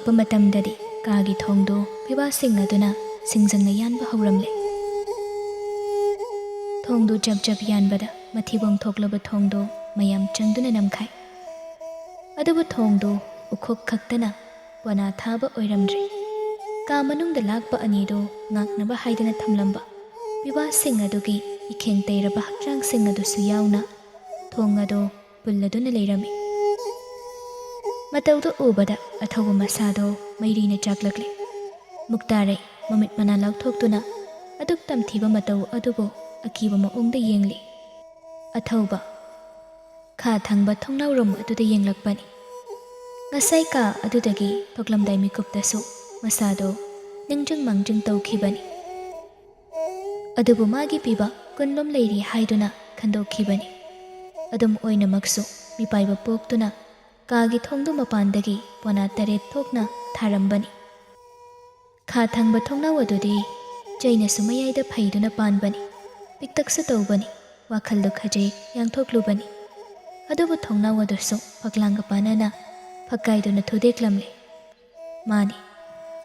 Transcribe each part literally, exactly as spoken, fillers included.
ꯂꯥꯛꯄ ꯃꯇꯝꯗꯗꯤ ꯀꯥꯒꯤ ꯊꯣꯡꯗꯨ ꯄꯤꯕꯥꯁꯤꯡ ꯑꯗꯨꯅ ꯁꯤꯡꯖꯪꯅ ꯌꯥꯟꯕ ꯍꯧꯔꯝꯂꯦ꯫ ꯊꯣꯡꯗꯨ ꯖꯞ ꯖꯞ ꯌꯥꯟꯕꯗ ꯃꯊꯤꯕꯣꯡ ꯊꯣꯛꯂꯕ ꯊꯣꯡꯗꯨ ꯃꯌꯥꯝ ꯆꯪꯗꯨꯅ ꯅꯝꯈꯥꯏ꯫ ꯑꯗꯨꯕꯨ ꯊꯣꯡꯗꯨ ꯎꯈꯣꯛ ꯈꯛꯇꯅ ꯄꯣꯅꯥ ꯊꯥꯕ ꯑꯣꯏꯔꯝꯗ꯭ꯔꯦ꯫ ꯀꯥ ꯃꯅꯨꯡꯗ ꯂꯥꯛꯄ ꯑꯅꯤꯗꯨ ꯉꯥꯛꯅꯕ ꯍꯥꯏꯗꯨꯅ ꯊꯝꯂꯝꯕ ꯄꯤꯕꯥꯁꯤꯡ ꯑꯗꯨꯒꯤ ꯏꯈꯦꯡ ꯇꯩꯔꯕ ꯍꯛꯆꯥꯡꯁꯤꯡ ꯑꯗꯨꯁꯨ ꯌꯥꯎꯅ ꯊꯣꯡ ꯑꯗꯨ ꯄꯨꯜꯂꯗꯨꯅ ꯂꯩꯔꯝꯃꯤ꯫ ꯃꯇꯧꯗꯨ ꯎꯕꯗ ꯑꯊꯧꯕ ꯃꯁꯥꯗꯣ ꯃꯩꯔꯤꯅ ꯆꯥꯛꯂꯛꯂꯦ꯫ ꯃꯨꯛꯇꯥꯔꯩ ꯃꯃꯤꯠ ꯃꯅꯥ ꯂꯥꯎꯊꯣꯛꯇꯨꯅ ꯑꯗꯨꯛ ꯇꯝꯊꯤꯕ ꯃꯇꯧ ꯑꯗꯨꯕꯨ ꯑꯀꯤꯕ ꯃꯑꯣꯡꯗ ꯌꯦꯡꯂꯤ꯫ ꯑꯊꯧꯕ, ꯈꯥ ꯊꯪꯕ ꯊꯣꯡꯅꯥꯎꯔꯣꯝ ꯑꯗꯨꯗ ꯌꯦꯡꯂꯛꯄꯅꯤ꯫ ꯉꯁꯥꯏ ꯀꯥ ꯑꯗꯨꯗꯒꯤ ꯊꯣꯛꯂꯝꯗꯥꯏ ꯃꯤꯀꯨꯞꯇꯁꯨ ꯃꯁꯥꯗꯣ ꯅꯤꯡꯖꯤꯡ ꯃꯥꯡꯖꯤꯡ ꯇꯧꯈꯤꯕꯅꯤ꯫ ꯑꯗꯨꯕꯨ ꯃꯥꯒꯤ ꯄꯤꯕ ꯀꯨꯟꯂꯣꯝ ꯂꯩꯔꯤ ꯍꯥꯏꯗꯨꯅ ꯈꯟꯗꯣꯛꯈꯤꯕꯅꯤ꯫ ꯑꯗꯨꯝ ꯑꯣꯏꯅꯃꯛꯁꯨ ꯃꯤꯄꯥꯏꯕ ꯄꯣꯛꯇꯨꯅ ꯀꯥꯒꯤ ꯊꯣꯡꯗꯨ ꯃꯄꯥꯟꯗꯒꯤ ꯄꯣꯅꯥ ꯇꯔꯦꯠ ꯊꯣꯛꯅ ꯊꯥꯔꯝꯕꯅꯤ꯫ ꯈꯥ ꯊꯪꯕ ꯊꯣꯡꯅꯥꯎ ꯑꯗꯨꯗꯤ ꯆꯩꯅꯁꯨ ꯃꯌꯥꯏꯗ ꯐꯩꯗꯨꯅ ꯄꯥꯟꯕꯅꯤ꯫ ꯄꯤꯛꯇꯛꯁꯨ ꯇꯧꯕꯅꯤ꯫ ꯋꯥꯈꯜꯗꯨ ꯈꯖꯤꯛ ꯌꯥꯡꯊꯣꯛꯂꯨꯕꯅꯤ꯫ ꯑꯗꯨꯕꯨ ꯊꯣꯡꯅꯥꯎ ꯑꯗꯨꯁꯨ ꯐꯛꯂꯥꯡꯒ ꯄꯥꯟꯅꯅ ꯐꯛꯀꯥꯏꯗꯨꯅ ꯊꯨꯗꯦꯛꯂꯝꯂꯦ꯫ ꯃꯥꯅꯤ,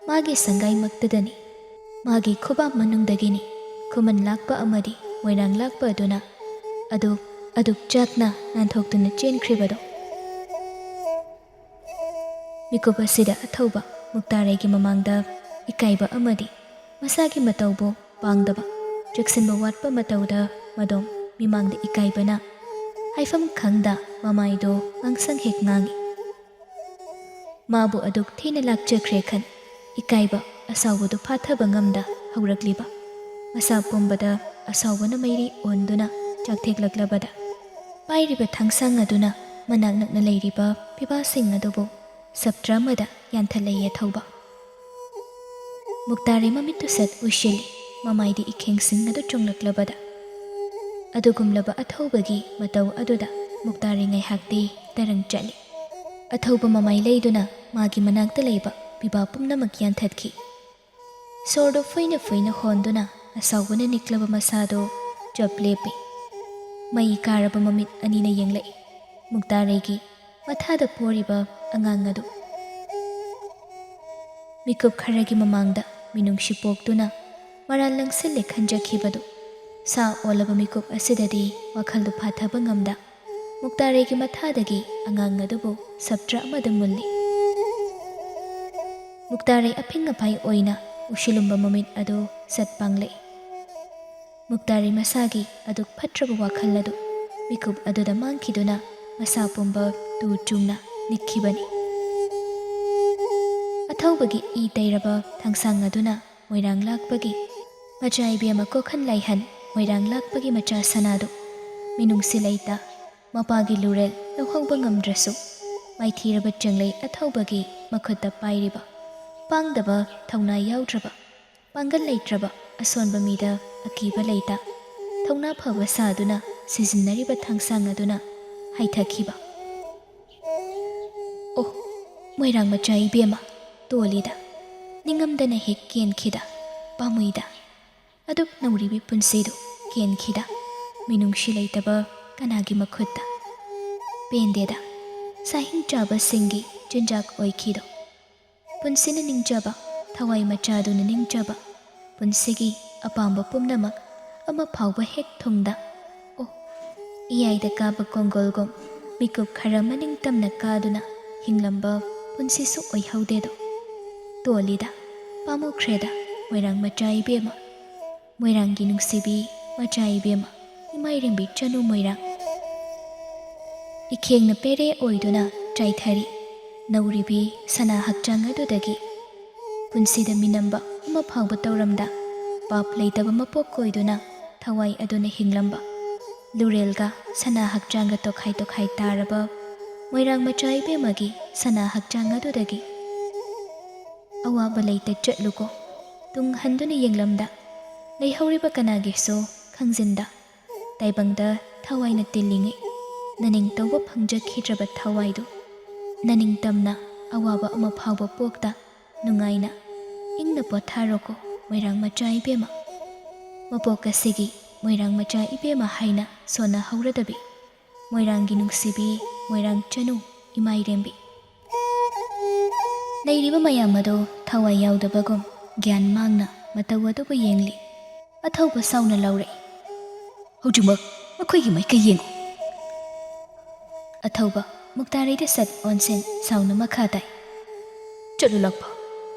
ꯃꯥꯒꯤ ꯁꯪꯒꯥꯏꯃꯛꯇꯗꯅꯤ꯫ ꯃꯥꯒꯤ ꯈꯨꯕꯥꯛ ꯃꯅꯨꯡꯗꯒꯤꯅꯤ ꯈꯨꯃꯟ ꯂꯥꯛꯄ ꯑꯃꯗꯤ ꯃꯣꯏꯔꯥꯡ ꯂꯥꯛꯄ ꯑꯗꯨꯅ ꯑꯗꯨꯛ ꯑꯗꯨꯛ ꯆꯥꯛꯅ ꯅꯥꯟꯊꯣꯛꯇꯨꯅ ꯆꯦꯟꯈ꯭ꯔꯤꯕꯗꯣ꯫ ꯃꯤꯀꯨꯞ ꯑꯁꯤꯗ ꯑꯊꯧꯕ ꯃꯨꯛꯇꯥꯔꯩꯒꯤ ꯃꯃꯥꯡꯗ ꯏꯀꯥꯏꯕ ꯑꯃꯗꯤ ꯃꯁꯥꯒꯤ ꯃꯇꯧꯕꯨ ꯄꯥꯡꯗꯕ, ꯆꯦꯛꯁꯤꯟꯕ ꯋꯥꯠꯄ ꯃꯇꯧꯗ ꯃꯗꯣꯝ ꯃꯤꯃꯥꯡꯗ ꯏꯀꯥꯏꯕꯅ ꯍꯥꯏꯐꯝ ꯈꯪꯗ ꯃꯃꯥꯏꯗꯣ ꯉꯥꯡꯁꯪ ꯍꯦꯛ ꯉꯥꯡꯏ꯫ ꯃꯥꯕꯨ ꯑꯗꯨꯛ ꯊꯤꯅ ꯂꯥꯛꯆꯈ꯭ꯔꯦ ꯈꯟ ꯏꯀꯥꯏꯕ ꯑꯁꯥꯎꯕꯗꯨ ꯐꯥꯊꯕ ꯉꯝꯗ ꯍꯧꯔꯛꯂꯤꯕ ꯃꯁꯥ ꯄꯨꯝꯕꯗ ꯑꯁꯥꯎꯕꯅ ꯃꯩꯔꯤ ꯑꯣꯟꯗꯨꯅ ꯆꯥꯛꯊꯦꯛꯂꯛꯂꯕꯗ ꯄꯥꯏꯔꯤꯕ ꯊꯥꯡꯁꯥꯡ ꯑꯗꯨꯅ ꯃꯅꯥꯛ ꯅꯛꯅ ꯂꯩꯔꯤꯕ ꯄꯤꯕꯥꯁꯤꯡ ꯑꯗꯨꯕꯨ ꯁꯞꯇ꯭ꯔ ꯑꯃꯗ ꯌꯥꯟꯊꯠꯂꯛꯏ ꯑꯊꯧꯕ꯫ ꯃꯨꯛꯇꯥꯔꯩ ꯃꯃꯤꯠꯇꯨ ꯁꯠ ꯎꯏꯁꯤꯜꯂꯤ, ꯃꯃꯥꯏꯗꯤ ꯏꯈꯦꯡꯁꯤꯡ ꯑꯗꯨ ꯆꯣꯡꯂꯛꯂꯕꯗ꯫ ꯑꯗꯨꯒꯨꯝꯂꯕ ꯑꯊꯧꯕꯒꯤ ꯃꯇꯧ ꯑꯗꯨꯗ ꯃꯨꯛꯇꯥꯔꯩ ꯉꯥꯏꯍꯥꯛꯇꯤ ꯇꯔꯪ ꯆꯠꯂꯤ꯫ ꯑꯊꯧꯕ ꯃꯃꯥꯏ ꯂꯩꯗꯨꯅ ꯃꯥꯒꯤ ꯃꯅꯥꯛꯇ ꯂꯩꯕ ꯄꯤꯕꯥ ꯄꯨꯝꯅꯃꯛ ꯌꯥꯟꯊꯠꯈꯤ꯫ ꯁꯣꯔꯗꯨ ꯐꯨꯏꯅ ꯐꯨꯏꯅ ꯍꯣꯟꯗꯨꯅ ꯑꯁꯥꯎꯕꯅ ꯅꯤꯛꯂꯕ ꯃꯁꯥꯗꯨ ꯆꯞ ꯂꯦꯞꯄꯤ꯫ ꯃꯩ ꯀꯥꯔꯕ ꯃꯃꯤꯠ ꯑꯅꯤꯅ ꯌꯦꯡꯂꯛꯏ ꯃꯨꯛꯇꯥꯔꯩꯒꯤ ꯃꯊꯥꯗ ꯄꯣꯔꯤꯕ ꯑꯉꯥꯡ ꯑꯗꯨ꯫ ꯃꯤꯀꯨꯞ ꯈꯔꯒꯤ ꯃꯃꯥꯡꯗ ꯃꯤꯅꯨꯡꯁꯤ ꯄꯣꯛꯇꯨꯅ ꯃꯔꯥꯜ ꯂꯪꯁꯤꯜꯂꯦ ꯈꯟꯖꯈꯤꯕꯗꯨ ꯁꯥ ꯑꯣꯜꯂꯕ ꯃꯤꯀꯨꯞ ꯑꯁꯤꯗꯗꯤ ꯋꯥꯈꯜꯗꯨ ꯐꯥꯊꯕ ꯉꯝꯗ ꯃꯨꯛꯇꯥꯔꯩꯒꯤ ꯃꯊꯥꯗꯒꯤ ꯑꯉꯥꯡ ꯑꯗꯨꯕꯨ ꯁꯞꯇ꯭ꯔ ꯑꯃꯗ ꯃꯨꯜꯂꯤ꯫ ꯃꯨꯛꯇꯥꯔꯩ ꯑꯐꯤꯡ ꯑꯐꯥꯏ ꯑꯣꯏꯅ ꯎꯁꯤꯜꯂꯨꯝꯕ ꯃꯃꯤꯠ ꯑꯗꯨ ꯁꯠ ꯄꯥꯡꯂꯛꯏ꯫ ꯃꯨꯛꯇꯥꯔꯩ ꯃꯁꯥꯒꯤ ꯑꯗꯨꯛ ꯐꯠꯇ꯭ꯔꯕ ꯋꯥꯈꯜ ꯑꯗꯨ ꯃꯤꯀꯨꯞ ꯑꯗꯨꯗ ꯃꯥꯡꯈꯤꯗꯨꯅ ꯃꯁꯥ ꯄꯨꯝꯕ ꯇꯨ ꯆꯨꯡꯅ ꯅꯤꯛꯈꯤꯕꯅꯤ꯫ ꯑꯊꯧꯕꯒꯤ ꯏ ꯇꯩꯔꯕ ꯊꯥꯡꯁꯥꯡ ꯑꯗꯨꯅ ꯃꯣꯏꯔꯥꯡ ꯂꯥꯛꯄꯒꯤ ꯃꯆꯥ ꯏꯕꯦꯝꯃ ꯀꯣꯈꯟ ꯂꯥꯏꯍꯟ ꯃꯣꯏꯔꯥꯡ ꯂꯥꯛꯄꯒꯤ ꯃꯆꯥ ꯁꯅꯥꯗꯨ ꯃꯤꯅꯨꯡꯁꯤ ꯂꯩꯇ ꯃꯄꯥꯒꯤ ꯂꯨꯔꯦꯜ ꯂꯧꯍꯧꯕ ꯉꯝꯗ꯭ꯔꯁꯨ ꯃꯥꯏꯊꯤꯔꯕ ꯆꯦꯡꯂꯩ ꯑꯊꯧꯕꯒꯤ ꯃꯈꯨꯠꯇ ꯄꯥꯏꯔꯤꯕ ꯄꯥꯡꯗꯕ ꯊꯧꯅꯥ ꯌꯥꯎꯗ꯭ꯔꯕ ꯄꯥꯡꯒꯜ ꯂꯩꯇ꯭ꯔꯕ ꯑꯁꯣꯟꯕ ꯃꯤꯗ ꯑꯀꯤꯕ ꯂꯩꯇ ꯊꯧꯅꯥ ꯐꯕ ꯁꯥꯗꯨꯅ ꯁꯤꯖꯤꯟꯅꯔꯤꯕ ꯊꯥꯡꯁꯥꯡ ꯑꯗꯨꯅ ꯍꯥꯏꯊꯈꯤꯕ꯫ ꯑꯣ, ꯃꯣꯏꯔꯥꯡ ꯃꯆꯥ ꯏꯕꯦꯝꯃ, ꯇꯣꯜꯂꯤꯗ, ꯅꯤꯡꯉꯝꯗꯅ ꯍꯦꯛ ꯀꯦꯟꯈꯤꯗ, ꯄꯥꯝꯃꯨꯏꯗ, ꯑꯗꯨꯛ ꯅꯧꯔꯤꯕꯤ ꯄꯨꯟꯁꯤꯗꯨ ꯀꯦꯟꯈꯤꯗ, ꯃꯤꯅꯨꯡꯁꯤ ꯂꯩꯇꯕ ꯀꯅꯥꯒꯤ ꯃꯈꯨꯠꯇ? ꯄꯦꯟꯗꯦꯗ, ꯁꯥꯍꯤꯡ ꯆꯥꯕꯁꯤꯡꯒꯤ ꯆꯤꯟꯖꯥꯛ ꯑꯣꯏꯈꯤꯗꯣ꯫ ꯄꯨꯟꯁꯤꯅ ꯅꯤꯡꯖꯕ, ꯊꯋꯥꯏ ꯃꯆꯥꯗꯨꯅ ꯅꯤꯡꯖꯕ, ꯄꯨꯟꯁꯤꯒꯤ ꯑꯄꯥꯝꯕ ꯄꯨꯝꯅꯃꯛ ꯑꯃ ꯐꯥꯎꯕ ꯍꯦꯛ ꯊꯨꯡꯗ, ꯑꯣ, ꯏꯌꯥꯏꯗ ꯀꯥꯕ ꯀꯣꯡꯒꯣꯜꯒꯨꯝ ꯃꯤꯀꯨꯞ ꯈꯔ ꯃꯅꯤꯡ ꯇꯝꯅ ꯀꯥꯗꯨꯅ ꯍꯤꯡꯂꯝꯕ ꯄꯨꯟꯁꯤꯁꯨ ꯑꯣꯏꯍꯧꯗꯦꯗꯣ꯫ ꯇꯣꯜꯂꯤꯗ, ꯄꯥꯝꯃꯨꯈ꯭ꯔꯦꯗ, ꯃꯣꯏꯔꯥꯡ ꯃꯆꯥ ꯏꯕꯦꯝꯃ꯫ ꯃꯣꯏꯔꯥꯡꯒꯤ ꯅꯨꯡꯁꯤꯕꯤ ꯃꯆꯥ ꯏꯕꯦꯝꯃ, ꯏꯃꯥꯏꯔꯦꯝꯕꯤ ꯆꯅꯨ ꯃꯣꯏꯔꯥꯡ꯫ ꯏꯈꯦꯡꯅ ꯄꯦꯔꯦ ꯑꯣꯏꯗꯨꯅ ꯆꯥꯏꯊꯔꯤ ꯅꯧꯔꯤꯕꯤ ꯁꯅꯥ ꯍꯛꯆꯥꯡ ꯑꯗꯨꯗꯒꯤ꯫ ꯄꯨꯟꯁꯤꯗ ꯃꯤꯅꯝꯕ ꯑꯃ ꯐꯥꯎꯕ ꯇꯧꯔꯝꯗ ꯄꯥꯞ ꯂꯩꯇꯕ ꯃꯄꯣꯛ ꯑꯣꯏꯗꯨꯅ ꯊꯋꯥꯏ ꯑꯗꯨꯅ ꯍꯤꯡꯂꯝꯕ ꯂꯨꯔꯦꯜꯒ ꯁꯅꯥ ꯍꯛꯆꯥꯡꯒ ꯇꯣꯈꯥꯏ ꯇꯣꯈꯥꯏ ꯇꯥꯔꯕ ꯃꯣꯏꯔꯥꯡ ꯃꯆꯥ ꯏꯕꯦꯝꯃꯒꯤ ꯁꯅꯥ ꯍꯛꯆꯥꯡ ꯑꯗꯨꯗꯒꯤ꯫ ꯑꯋꯥꯕ ꯂꯩꯇ ꯆꯠꯂꯨꯀꯣ꯫ ꯇꯨꯡ ꯍꯟꯗꯨꯅ ꯌꯦꯡꯂꯝꯗ ꯂꯩꯍꯧꯔꯤꯕ ꯀꯅꯥꯒꯤꯁꯨ ꯈꯪꯖꯤꯟꯗ ꯇꯥꯏꯕꯪꯗ ꯊꯋꯥꯏꯅ ꯇꯤꯜꯂꯤꯉꯩ ꯅꯅꯤꯡꯇꯧꯕ ꯐꯪꯖꯈꯤꯗ꯭ꯔꯕ ꯊꯋꯥꯏꯗꯨ ꯅꯅꯤꯡꯇꯝꯅ ꯑꯋꯥꯕ ꯑꯃ ꯐꯥꯎꯕ ꯄꯣꯛꯇ ꯅꯨꯡꯉꯥꯏꯅ ꯏꯪꯅ ꯄꯣꯊꯥꯔꯣꯀꯣ ꯃꯣꯏꯔꯥꯡ ꯃꯆꯥ ꯏꯕꯦꯝꯃ꯫ ꯃꯄꯣꯛ ꯑꯁꯤꯒꯤ ꯃꯣꯏꯔꯥꯡ ꯃꯆꯥ ꯏꯕꯦꯝꯃ ꯍꯥꯏꯅ ꯁꯣꯟꯅꯍꯧꯔꯗꯕꯤ ꯃꯣꯏꯔꯥꯡꯒꯤ ꯅꯨꯡꯁꯤꯕꯤ ꯃꯣꯏꯔꯥꯡ ꯆꯅꯨ ꯏꯃꯥꯏꯔꯦꯝꯕꯤ꯫ ꯂꯩꯔꯤꯕ ꯃꯌꯥꯝ ꯑꯗꯨ ꯊꯋꯥꯏ ꯌꯥꯎꯗꯕꯒꯨꯝ ꯒ꯭ꯌꯥꯟ ꯃꯥꯡꯅ ꯃꯇꯧ ꯑꯗꯨꯕꯨ ꯌꯦꯡꯂꯤ꯫ ꯑꯊꯧꯕ ꯁꯥꯎꯅ ꯂꯥꯎꯔꯛꯏ, "ꯍꯧꯖꯤꯛꯃꯛ ꯃꯈꯣꯏꯒꯤ ꯃꯥꯏꯀꯩ ꯌꯦꯡꯉꯨ!" ꯑꯊꯧꯕ ꯃꯨꯛꯇꯥꯔꯩꯗ ꯁꯠ ꯑꯣꯟꯁꯤꯟ ꯁꯥꯎꯅ ꯃꯈꯥ ꯇꯥꯏ, "ꯆꯠꯂꯨ ꯂꯥꯛꯄ,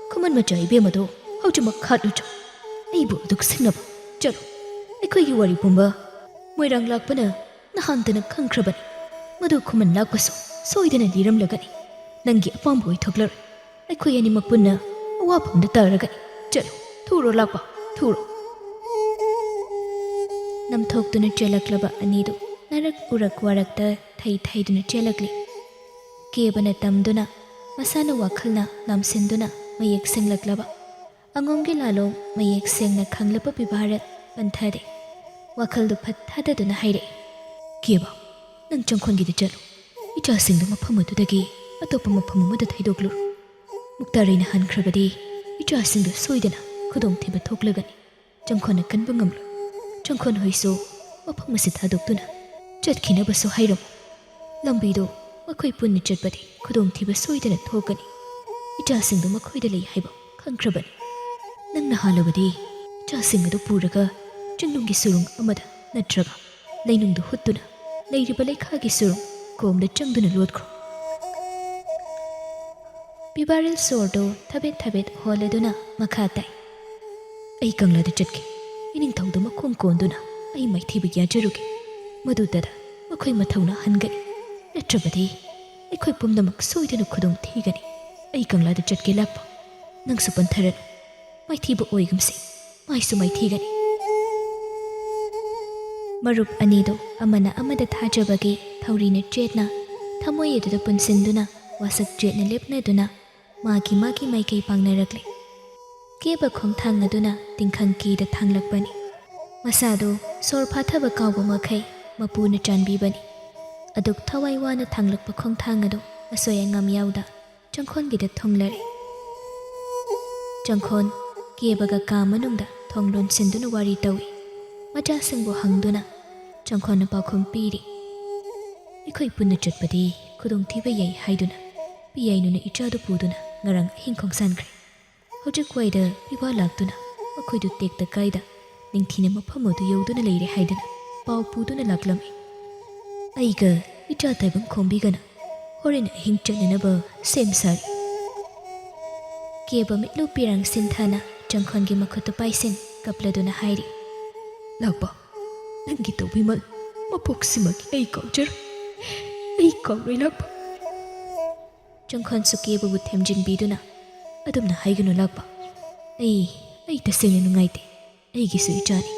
ꯈꯨꯃꯟ ꯃꯆꯥ ꯏꯕꯦꯝ ꯑꯗꯨ ꯍꯧꯖꯤꯛꯃꯛ ꯍꯥꯠꯂꯨ ꯆꯣ꯫ ꯑꯩꯕꯨ ꯑꯗꯨꯛ ꯁꯤꯡꯅꯕ ꯆꯠꯂꯨ꯫ ꯑꯩꯈꯣꯏꯒꯤ ꯋꯥꯔꯤ ꯄꯨꯝꯕ ꯃꯣꯏꯔꯥꯡ ꯂꯥꯛꯄꯅ ꯅꯍꯥꯟꯇꯅ ꯈꯪꯈ꯭ꯔꯕꯅꯤ꯫ ꯃꯗꯨ ꯈꯨꯃꯟ ꯂꯥꯛꯄꯁꯨ ꯁꯣꯏꯗꯅ ꯂꯤꯔꯝꯂꯒꯅꯤ꯫ ꯅꯪꯒꯤ ꯑꯄꯥꯝꯕ ꯑꯣꯏꯊꯣꯛꯂꯔꯣꯏ꯫ ꯑꯩꯈꯣꯏ ꯑꯅꯤꯃꯛ ꯄꯨꯟꯅ ꯑꯋꯥꯐꯝꯗ ꯇꯥꯔꯒꯅꯤ꯫ ꯆꯠꯂꯨ, ꯊꯨꯔꯣ ꯂꯥꯛꯄ, ꯊꯨꯔꯣ!" ꯅꯝꯊꯣꯛꯇꯨꯅ ꯆꯦꯜꯂꯛꯂꯕ ꯑꯅꯤꯗꯨ ꯅꯔꯛ ꯎꯔꯛ ꯋꯥꯔꯛꯇ ꯊꯩ ꯊꯩꯗꯨꯅ ꯆꯦꯜꯂꯛꯂꯤ꯫ ꯀꯦꯕꯅ ꯇꯝꯗꯨꯅ, ꯃꯁꯥꯅ ꯋꯥꯈꯜꯅ ꯂꯥꯝꯁꯤꯟꯗꯨꯅ ꯃꯌꯦꯛ ꯁꯦꯡꯂꯛꯂꯕ ꯑꯉꯣꯝꯒꯤ ꯂꯥꯂꯣꯡ ꯃꯌꯦꯛ ꯁꯦꯡꯅ ꯈꯪꯂꯕ ꯕꯤꯚꯥꯔ ꯄꯟꯊꯗꯦ꯫ ꯋꯥꯈꯜꯗꯨ ꯐꯠ ꯊꯥꯗꯗꯨꯅ ꯍꯥꯏꯔꯛꯏ, "ꯀꯦꯕ, ꯅꯪ ꯆꯪꯈꯣꯟꯒꯤꯗ ꯆꯠꯂꯨ꯫ ꯏꯆꯥꯁꯤꯡꯗꯨ ꯃꯐꯝ ꯑꯗꯨꯗꯒꯤ ꯑꯇꯣꯞꯄ ꯃꯐꯝ ꯑꯃꯗ ꯊꯩꯗꯣꯛꯂꯨꯔꯣ꯫ ꯃꯨꯛꯇꯥꯔꯩꯅ ꯍꯟꯈ꯭ꯔꯕꯗꯤ ꯏꯆꯥꯁꯤꯡꯗꯨ ꯁꯣꯏꯗꯅ ꯈꯨꯗꯣꯡꯊꯤꯕ ꯊꯣꯛꯂꯒꯅꯤ꯫ ꯆꯪꯈꯣꯟꯅ ꯀꯟꯕ ꯉꯝꯂꯣꯏ꯫ ꯆꯪꯈꯣꯟ ꯍꯣꯏꯁꯨ ꯃꯐꯝ ꯑꯁꯤ ꯊꯥꯗꯣꯛꯇꯨꯅ ꯆꯠꯈꯤꯅꯕꯁꯨ ꯍꯥꯏꯔꯝꯃꯨ꯫ ꯂꯝꯕꯤꯗꯨ ꯃꯈꯣꯏ ꯄꯨꯟꯅ ꯆꯠꯄꯗꯤ ꯈꯨꯗꯣꯡꯊꯤꯕ ꯁꯣꯏꯗꯅ ꯊꯣꯛꯀꯅꯤ꯫ ꯏꯆꯥꯁꯤꯡꯗꯨ ꯃꯈꯣꯏꯗ ꯂꯩ ꯍꯥꯏꯕ ꯈꯪꯈ꯭ꯔꯕꯅꯤ꯫ ꯅꯪꯅ ꯍꯥꯜꯂꯕꯗꯤ ꯏꯆꯥꯁꯤꯡ ꯑꯗꯨ ꯄꯨꯔꯒ ꯆꯤꯡꯅꯨꯡꯒꯤ ꯁꯨꯔꯨꯡ ꯑꯃꯗ ꯅꯠꯇ꯭ꯔꯒ ꯂꯩꯅꯨꯡꯗ ꯍꯨꯠꯇꯨꯅ ꯂꯩꯔꯤꯕ ꯂꯩꯈꯥꯒꯤ ꯁꯨꯔꯨꯡ ꯀꯣꯝꯗ ꯆꯪꯗꯨꯅ ꯂꯣꯠꯈ꯭ꯔꯣ꯫" ꯕꯤꯕꯥꯔꯤꯜ ꯁꯣꯔꯗꯨ ꯊꯕꯦꯠ ꯊꯕꯦꯠ ꯍꯣꯜꯂꯗꯨꯅ ꯃꯈꯥ ꯇꯥꯏ, "ꯑꯩ ꯀꯪꯂꯥꯗ ꯆꯠꯀꯦ꯫ ꯏꯅꯤꯡꯊꯧꯗ ꯃꯈꯣꯡ ꯀꯣꯟꯗꯨꯅ ꯑꯩ ꯃꯥꯏꯊꯤꯕ ꯌꯥꯖꯔꯨꯒꯦ꯫ ꯃꯗꯨꯗ ꯃꯈꯣꯏ ꯃꯊꯧꯅꯥ ꯍꯟꯒꯅꯤ꯫ ꯅꯠꯇ꯭ꯔꯕꯗꯤ ꯑꯩꯈꯣꯏ ꯄꯨꯝꯅꯃꯛ ꯁꯣꯏꯗꯅ ꯈꯨꯗꯣꯡ ꯊꯤꯒꯅꯤ꯫ ꯑꯩ ꯀꯪꯂꯥꯗ ꯆꯠꯀꯦ ꯂꯥꯛꯄ꯫ ꯅꯪꯁꯨ ꯄꯟꯊꯔꯅꯨ꯫ ꯃꯥꯏꯊꯤꯕ ꯑꯣꯏꯒꯨꯝꯁꯤ꯫ ꯃꯥꯏꯁꯨ ꯃꯥꯏꯊꯤꯒꯅꯤ꯫" ꯃꯔꯨꯞ ꯑꯅꯤꯗꯨ ꯑꯃꯅ ꯑꯃꯗ ꯊꯥꯖꯕꯒꯤ ꯊꯧꯔꯤꯅ ꯆꯦꯠꯅ ꯊꯃꯣꯏ ꯑꯗꯨꯗ ꯄꯨꯟꯁꯤꯟꯗꯨꯅ ꯋꯥꯁꯛ ꯆꯦꯠꯅ ꯂꯦꯞꯅꯗꯨꯅ ꯃꯥꯒꯤ ꯃꯥꯒꯤ ꯃꯥꯏꯀꯩ ꯄꯥꯡꯅꯔꯛꯂꯤ꯫ ꯀꯦꯕ ꯈꯣꯡꯊꯥꯡ ꯑꯗꯨꯅ ꯇꯤꯡꯈꯪ ꯀꯤꯗ ꯊꯥꯡꯂꯛꯄꯅꯤ꯫ ꯃꯁꯥꯗꯨ ꯁꯣꯔ ꯐꯥꯊꯕ ꯀꯥꯎꯕ ꯃꯈꯩ ꯃꯄꯨꯅ ꯆꯥꯟꯕꯤꯕꯅꯤ꯫ ꯑꯗꯨꯛ ꯊꯋꯥꯏ ꯋꯥꯅ ꯊꯥꯡꯂꯛꯄ ꯈꯣꯡꯊꯥꯡ ꯑꯗꯨ ꯑꯁꯣꯏ ꯑꯉꯥꯝ ꯌꯥꯎꯗ ꯆꯪꯈꯣꯟꯒꯤꯗ ꯊꯨꯡꯂꯔꯦ꯫ ꯆꯪꯈꯣꯟ ꯀꯦꯕꯒ ꯀꯥ ꯃꯅꯨꯡꯗ ꯊꯣꯡ ꯂꯣꯟꯁꯤꯟꯗꯨꯅ ꯋꯥꯔꯤ ꯇꯧꯏ꯫ ꯃꯆꯥꯁꯤꯡꯕꯨ ꯍꯪꯗꯨꯅ ꯆꯪꯈꯣꯟꯅ ꯄꯥꯎꯈꯨꯝ ꯄꯤꯔꯤ꯫ "ꯑꯩꯈꯣꯏ ꯄꯨꯟꯅ ꯆꯠꯄꯗꯤ ꯈꯨꯗꯣꯡꯊꯤꯕ ꯌꯥꯏ ꯍꯥꯏꯗꯨꯅ ꯄꯤꯌꯥꯏꯅꯨꯅ ꯏꯆꯥꯗꯨ ꯄꯨꯗꯨꯅ ꯉꯔꯥꯡ ꯑꯍꯤꯡ ꯈꯣꯡꯁꯥꯟꯈ꯭ꯔꯦ꯫ ꯍꯧꯖꯤꯛ ꯋꯥꯏꯗ ꯏꯋꯥ ꯂꯥꯛꯇꯨꯅ ꯃꯈꯣꯏꯗꯨ ꯇꯦꯛꯇ ꯀꯥꯏꯗ ꯅꯤꯡꯊꯤꯅ ꯃꯐꯝ ꯑꯗꯨ ꯌꯧꯗꯨꯅ ꯂꯩꯔꯦ ꯍꯥꯏꯗꯨꯅ ꯄꯥꯎ ꯄꯨꯗꯨꯅ ꯂꯥꯛꯂꯝꯃꯤ꯫ ꯑꯩꯒ ꯏꯆꯥ ꯇꯥꯏꯕꯪ ꯈꯣꯝꯕꯤꯒꯅ ꯍꯣꯔꯦꯟ ꯑꯍꯤꯡ ꯆꯠꯅꯅꯕ ꯁꯦꯝ ꯁꯥꯔꯤ꯫ ꯀꯦꯕ ꯃꯤꯠꯂꯨ ꯄꯤꯔꯥꯡ ꯁꯤꯟꯊꯥꯅ ꯆꯪꯈꯣꯟꯒꯤ ꯃꯈꯨꯠꯇꯨ ꯄꯥꯏꯁꯤꯟ ꯀꯞꯂꯗꯨꯅ ꯍꯥꯏꯔꯤ, "ꯂꯥꯛꯄ, ꯅꯪꯒꯤ ꯇꯧꯕꯤꯃꯜ ꯃꯄꯣꯛꯁꯤꯃꯒꯤ ꯑꯩ ꯀꯥꯎꯖꯔꯣꯏ, ꯑꯩ ꯀꯥꯎꯔꯣꯏ ꯂꯥꯛꯄ꯫" ꯆꯪꯈꯣꯟꯁꯨ ꯀꯦꯕꯕꯨ ꯊꯦꯝꯖꯤꯟꯕꯤꯗꯨꯅ, "ꯑꯗꯨꯝꯅ ꯍꯥꯏꯒꯅꯨ ꯂꯥꯛꯄ꯫ ꯑꯩ, ꯑꯩ ꯇꯁꯦꯡꯅ ꯅꯨꯡꯉꯥꯏꯇꯦ꯫ ꯑꯩꯒꯤꯁꯨ ꯏꯆꯥꯅꯤ꯫